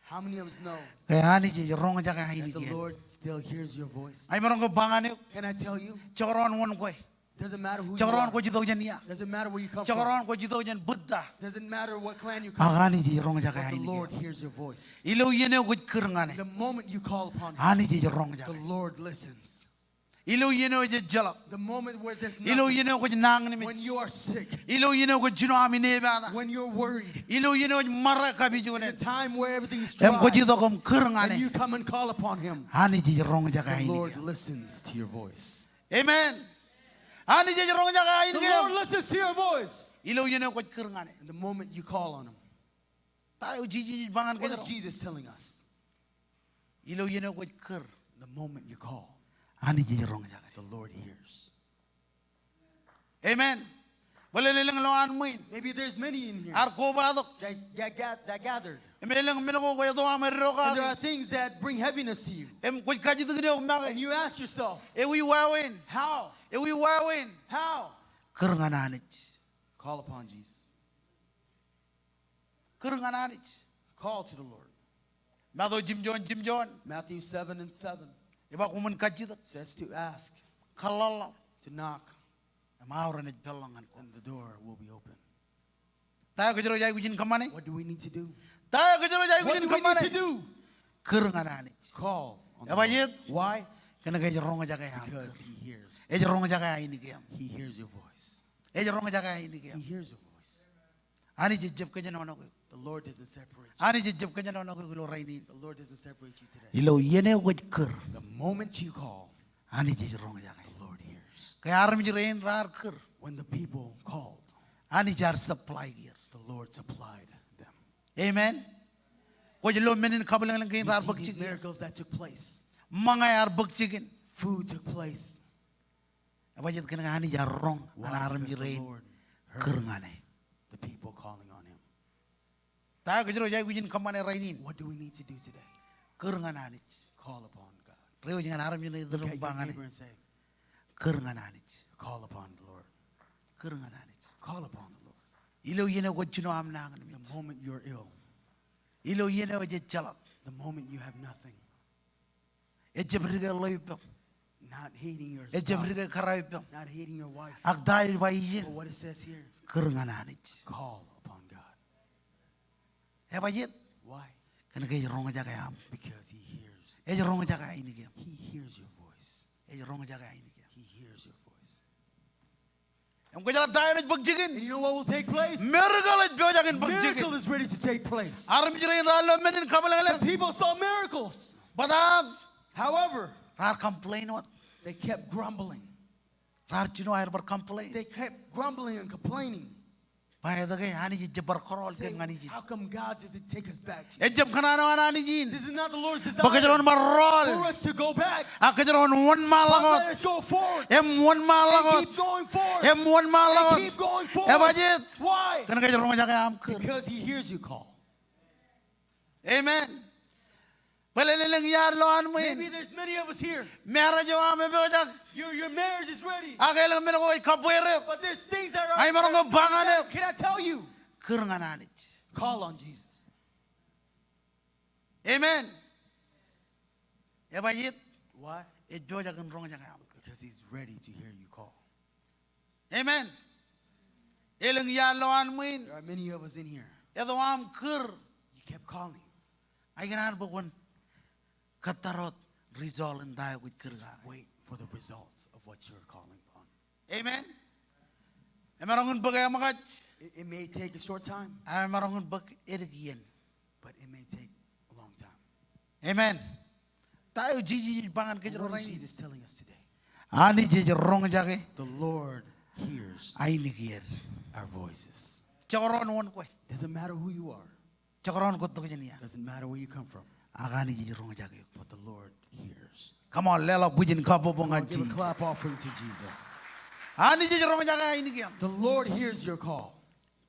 How many of us know ke Anij ej roñjake ainikien? That the Lord still hears your voice. Ij maroñ ke ba ñan eok? Can I tell you? Jekdọọn wōn kwe. Doesn't matter who you are. Jekdọọn kwōj itok jān ia. Doesn't matter where you come from. Jekdọọn kwōj itok jān bōtab. Doesn't matter what clan you come from. Ak Anij ej roñjake ainikien. But the Lord hears your voice. Ilo iien eo kwōj kūr ñan e, the moment you call upon him, Anij ej roñjake. The Lord listens. Ilo iien eo ejejjeḷọk. The moment where there's nothing. Ilo iien eo kwōj nañinmej. When you are sick. Ilo iien eo kwōj jino aṃ inepata. When you're worried. Ilo iien eo ej ṃare kapijukunen. In the time where everything is dry. Im kwōj itok im kūr ñan e. And you come and call upon him. Anij ej roñjake ainikien. The Lord listens to your voice. Amen. Anij ej roñjake ainikien. The Lord listens to your voice. Ilo iien eo kwōj kūr ñan e. In the moment you call on him. Ta eo Jisōs ej ba ñan kōjro? What is Jesus telling us? Ilo iien eo kwōj kūr, the moment you call, Anij ej roñjake. The Lord hears. Amen. Bōlen elōñ lowaan ṃwiin. Maybe there's many in here. Ear kobatok. That, that, that, that gathered. Im elōñ men ko kwōj eto aṃ eddo kaki. And there are things that bring heaviness to you. Im kwōj kajjitōk ijin eok make. And you ask yourself, ewi wāween? How? Ewi wāween? How? Kūr ñan Anij. Call upon Jesus. Kūr ñan Anij. Call to the Lord. Matu jimjuon jimjuon. Matthew seven and seven. Ej ba koṃwin kajjitōk. Says to ask. Kōḷḷaḷḷaḷ. To knock. Im aor enaaj peḷḷọk ñan koṃ. And the door will be open. Ta eo kōjro ej aikuj in kōṃṃane? What do we need to do? Ta eo kōjro ej aikuj in kōṃṃane? What do we need to do? Kūr ñan Anij. Call on the Lord. Ej ba jet? Why? Kōnke ej roñjake aṃ kūr. Because he hears. Ej roñjake ainikien. He hears your voice. Ej roñjake ainikien. He hears your voice. Anij ejjab kōjenolọk eok. The Lord doesn't separate you. Anij ejjab kōjenolọk eok ilo rainin. The Lord doesn't separate you today. Ilo iien eo kwōj kūr, the moment you call, Anij ej roñjake. The Lord hears. Ke armej rein raar kūr, when the people called, Anij ear supply er. The Lord supplied them. Amen. Kwōj lo men in kabwilōñlōñ kein raar bōk jikin. You see these miracles that took place. Ṃōñā ear bōk jikin. Food took place. Ej ba jet? Kōnke Anij ear roñ ñan armej rein kūr ñan e. Why? Because the Lord heard the people calling on him. Ta eo kōjro ej aikuj in kōṃṃane rainin? What do we need to do today? Kūr ñan Anij. Call upon God. Reiwōj ñan armej in ilo iien eo im ba ñan e. Look at your neighbor and say, kūr ñan Anij. Call upon the Lord. Kūr ñan Anij. Call upon the Lord. Ilo iien eo kwōj jino aṃ nañinmej. The moment you're ill. Ilo iien eo ejejjeḷọk. The moment you have nothing. Ejjab dike ḷeo ippaṃ. Not hating your spouse. Ejjab dike kōrā eo ippaṃ. Not hating your wife. Ak ta eo ej ba ijin? But what it says here, kūr ñan Anij. Call upon God. Ej ba jet? Why? Kōnke ej roñjake aṃ. Because he hears. Ej roñjake ainikien. He hears your voice. Ej roñjake ainikien. He hears your voice. Im kwōjeḷā ta enaaj bōk jikin? And you know what will take place? Miracle ej pojak in bōk jikin. Miracle is ready to take place. Armej rein raar lo men in kabwilōñlōñ. The people saw miracles. Bōtab, however, raar complain wōt. They kept grumbling. Raar jino aer bar complain. They kept grumbling and complaining. Ba etke Anij ejjab bar kōrọọl kōm ñan ijin? Saying, "How come God doesn't take us back to you?" Ejjab kōṇaan eo an Anij in. This is not the Lord's desire. Bwe kōjro en bar rọọl. For us to go back. Ak kōjro en wōnṃaanḷọk wōt. But let us go forward. Im wōnṃaanḷọk wōt. And keep going forward. Im wōnṃaanḷọk wōt. And keep going forward. Ej ba jet? Why? Kōnke ej roñjake aṃ kūr. Because he hears you call. Amen. Bōlen elōñ iaad lowaan ṃwiin. Maybe there's many of us here. Marriage eo aṃ epojak. Your, your marriage is ready. Ak elōñ men ko ej kabbweer eok. But there's things that are. Ij maroñ ke ba ñan eok? Can I tell you? Kūr ñan Anij. Call on Jesus. Amen. Ej ba jet? Why? Ej pojak in roñjake aṃ kūr. Because he's ready to hear you call. Amen. Elōñ iaad lowaan ṃwiin. There are many of us in here. Eto aṃ kūr. You kept calling. Ij kōṇaan bwe kwōn kōttar wōt result in ta eo kwōj kūr ñan e. Just wait for the result of what you're calling upon. Amen. Emaroñ in bōk eṃōkaj. It, it may take a short time. Emaroñ in bōk edik iien. But it may take a long time. Amen. Ta eo Jisōs ej ba ñan kōjro rainin? What is Jesus telling us today? Anij ej roñjake. The Lord hears. Ainikien. Our voices. Jekdọọn wōn kwe. Doesn't matter who you are. Jekdọọn kwe tok jān ia. Doesn't matter where you come from. Ak Anij ej roñjake eok. But the Lord hears. Come on, leḷọk bwijin kabbokbok ñan Jisōs. Come on, give a clap offering to Jesus. Anij ej roñjake ainikien. The Lord hears your call.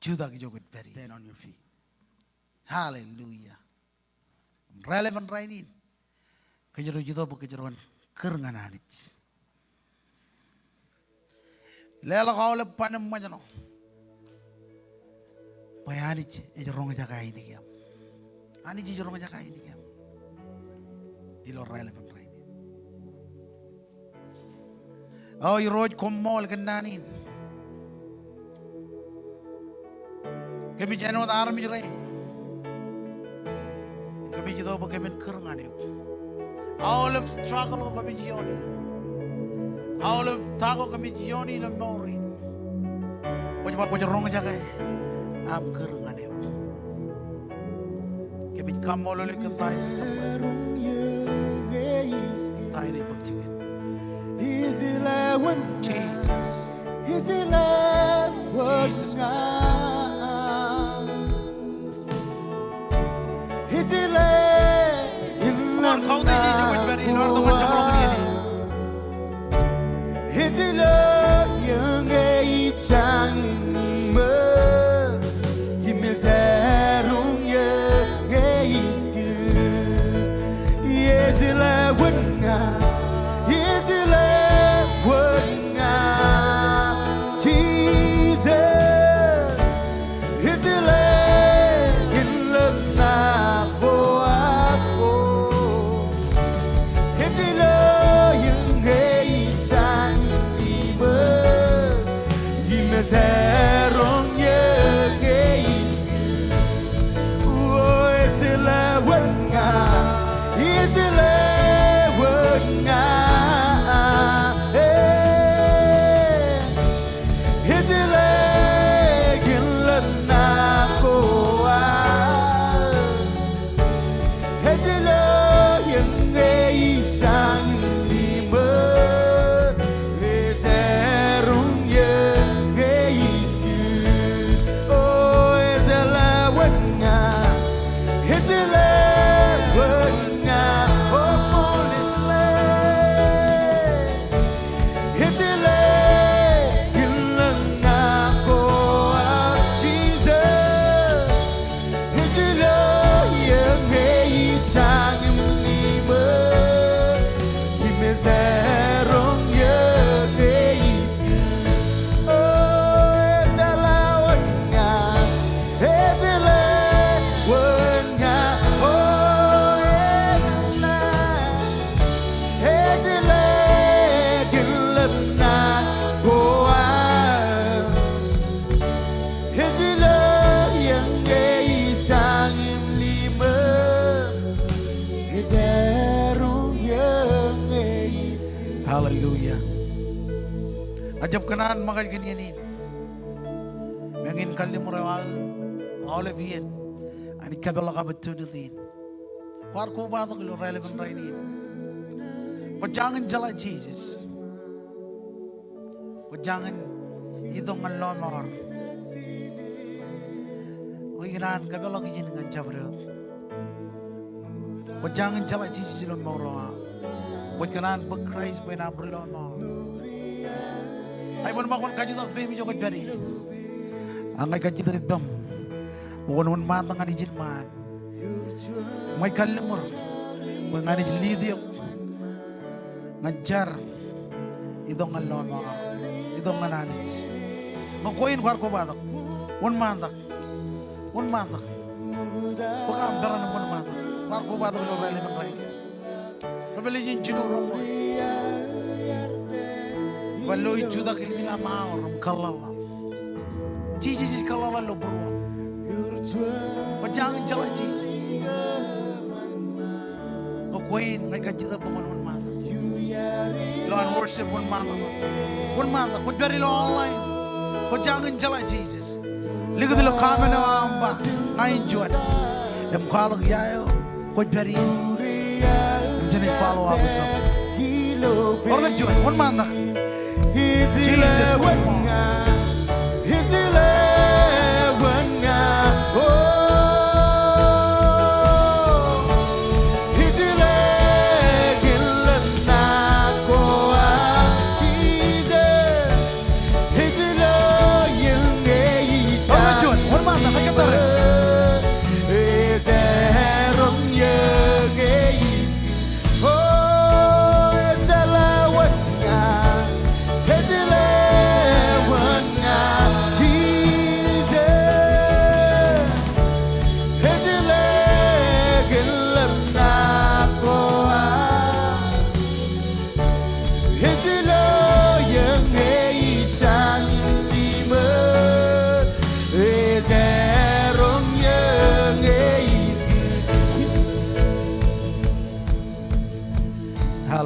Jutak ijo kwōj pād ie. Stand on your feet. Hallelujah. Raelepen rainin, kōjro ej itok bwe kōjro en kūr ñan Anij. Leḷọk aolep ban im ṃōjṇọ bwe Anij ej roñjake ainikien. Anij ej roñjake ainikien ilo raelepen rainin. O Irooj, koṃṃool kōn naan in. Kōmij āinwōt armej rein. Kōmij itok bwe kōmin kūr ñan eok. Aolep struggle ko kōmij iiooni, aolep ta ko kōmij iiooni ilo mour in, kwōj ba kwōj roñjake aṃ kūr ñan eok. Kōmij kaṃṃoolol eok kōn ta in. Ta in ej bōk jikin. Jesus. Jesus. Come on, kautiej ej kwōj pād ie, ilo ad tok ñan jekḷọk iien in. Hallelujah. Ij jab kōṇaan ṃōkaj kōn iien in. Meñe in kalliṃur eo aō aolep iien, Anij, kōpeḷḷọk opportunity in. Kwaar kobatok ilo raelepen rainin. Kwō jañin jeḷā Jisōs. Kwō jañin itok ñan lọmọọr. Kwō ikōṇaan kōpeḷḷọk ijin ñan jabdewōt. Kwō jañin jeḷā Jisōs ilo mour eo aṃ. Kwōj kōṇaan bōk Kraist bwe en aṃ ri lọmọọr. Ij ban ṃōk wōn kajjitōk peiṃ ijo kwōj pād ie. Ak ña ij kajjitōk ippaṃ bwe kwōn wōnṃaantak ñan ijin ṃaan. Ña ij kalliṃur bwe ña ij lead eok ñan jar itok ñan lọmọọr, itok ñan Anij. Ñe kwe in, kwaar kobatok. Wōnṃaantak. Wōnṃaantak. Bōk aṃ peran im wōnṃaantak. Kwaar kobatok ilo raelepen rainin. Revelation jilu roñoul. Bar lo ij jutak ilmin aṃ aor im kōḷḷaḷḷaḷ. Jisōs ej kōḷḷaḷḷaḷ ilo būruō. Kwō jañin jeḷā Jisōs. Ñe kwe in, ña ij kajjitōk bwe kwōn wōnṃaantak. Ilo an worship, wōnṃaantak. Wōnṃaantak. Kwōj pād ilo online, kwō jañin jeḷā Jisōs. Likūt ilo comment eo aṃ ba, ña in juon. Im kwaḷọk ia eo kwōj pād ie. Im jenaaj follow up eo. Ewōr kōn juon, wōnṃaantak. Jisōs, wōnṃaantak.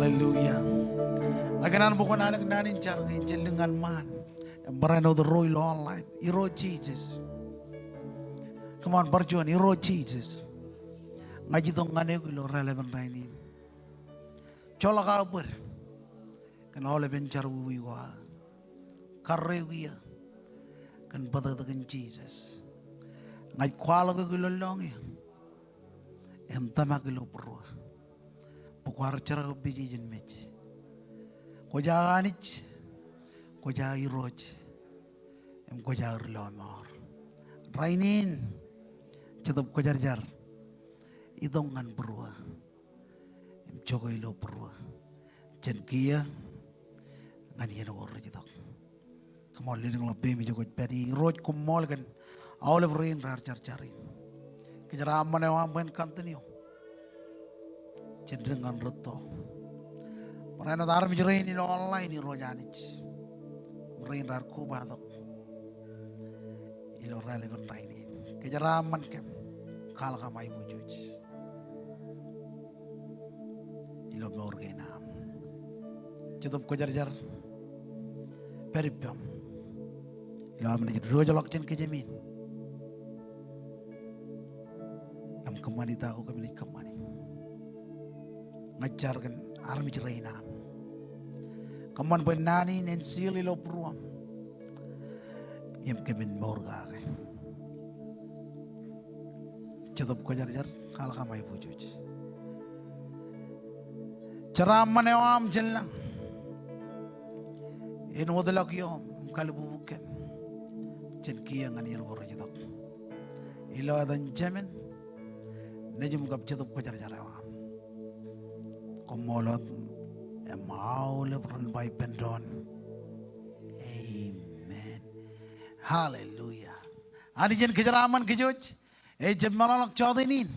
Hallelujah. Ak kōn an bwe kwōn anōk naan in jar kein, jen lōñ ñan ṃaan. Im barāinwōt ro ilo online. Irooj Jisōs. Come on, bar juon, Irooj Jisōs. Ña ij itok ñan eok ilo raelepin rainin. Joḷọk aō bōd kōn aolepen jerọwiwi ko aō. Karreoik eō kōn bōtōktōkin Jisōs. Ña ij kwaḷọk eok ilo lọñiō im tōmak ilo būruō bwe kwaar jerkakpeje jān mej. Kwōj aō Anij, kwōj aō Irooj, im kwōj aō ri lọmọọr. Rainin, Jetōb Kwōjarjar, itok ñan būruō im jokwe ilo būruō jān kiiō ñan iien ko rej itok. Come on, lelōñḷọk peiṃ ijo kwōj pād ie. Irooj, koṃṃool kōn aolep rein raar jar jar in. Kōjeraaṃṃan eo aṃ bwe en continue jān dik ñan rūtto. Barāinwōt armej rein ilo online, Irooj Anij, rein raar kobatok ilo raelepin rainin. Kōjeraaṃṃan kōm, kwaḷọk aṃ aiboojoj ilo mour kein am. Jetōb Kwōjarjar, pād ippaṃ ilo am naaj diwōjḷọk jān kōjām in im kōṃṃani ta ko kōmij kōṃṃani. Ña ij jar kōn armej rein am. Kōṃṃan bwe naan in en seal ilo būruōm im kōmin mour kake. Jetōb Kwōjarjar, kwaḷọk aṃ aiboojoj. Jeraaṃṃan eo aṃ jān lañ en wōtlọk ioom im kalbubu kōm jān kiiō ñan iien ko rej itok. Ilo etan Jemān, Nejūṃ kab Jetōb Kwōjarjar eo aṃ. Koṃṃool wōt im aolep ren ba ippān doon, amen. Hallelujah. Anij en kōjeraaṃṃan kōj wōj. Ej jab meḷọkḷọk jọteen in.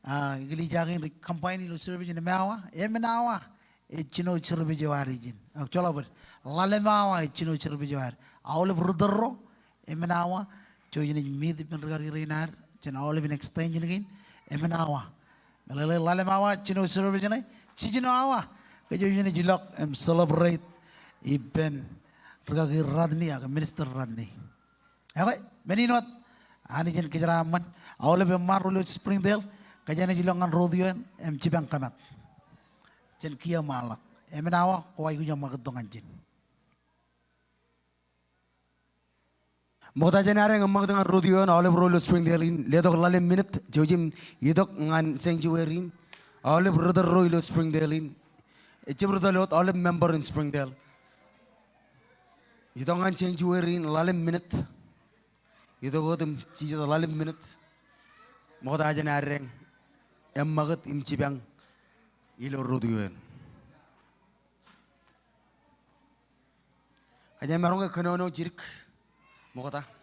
Ah, eklejia kein rej combine ilo service in emān awa, emān awa ej jino service eo ad ijin. Ak joḷọk bōd, ḷalem awa ej jino service eo ad. Aolep rūtōl ro, emān awa, jouj naaj meet ippān rikaki rein ad jān aolepen extension kein, emān awa. Meḷeḷe ḷalem awa jino service ṇe, jijino awa kōj jouj naaj ilọk im celebrate ippān rikaki Rodney ak minister Rodney. Ekwe, men in wōt, Anij en kōjeraaṃṃan aolep eṃṃaan ro ilo Springdale, kōjeañ naaj ilọk ñan rodeo in im jipañ kōmat jān kiiō ṃaanḷọk. Emān awa kwōj aikuj im ṃakūttok ñan ijin. Ṃokta jān adeañ im ṃakūtkūt ñan rodeo in, aolep ro ilo Springdale in, letok ḷalem minit, jouj im itok ñan sanctuary in, aolep rūtōl ro ilo Springdale in, ejjab rūtōl wōt, aolep member in Springdale. Itok ñan sanctuary in ḷalem minit. Itok wōt im jijet ḷalem minit. Ṃokta jān adeañ im ṃakūt im jipañ ilo rodeo in. Kōjeañ maroñ ke kōnono jidik ṃokta.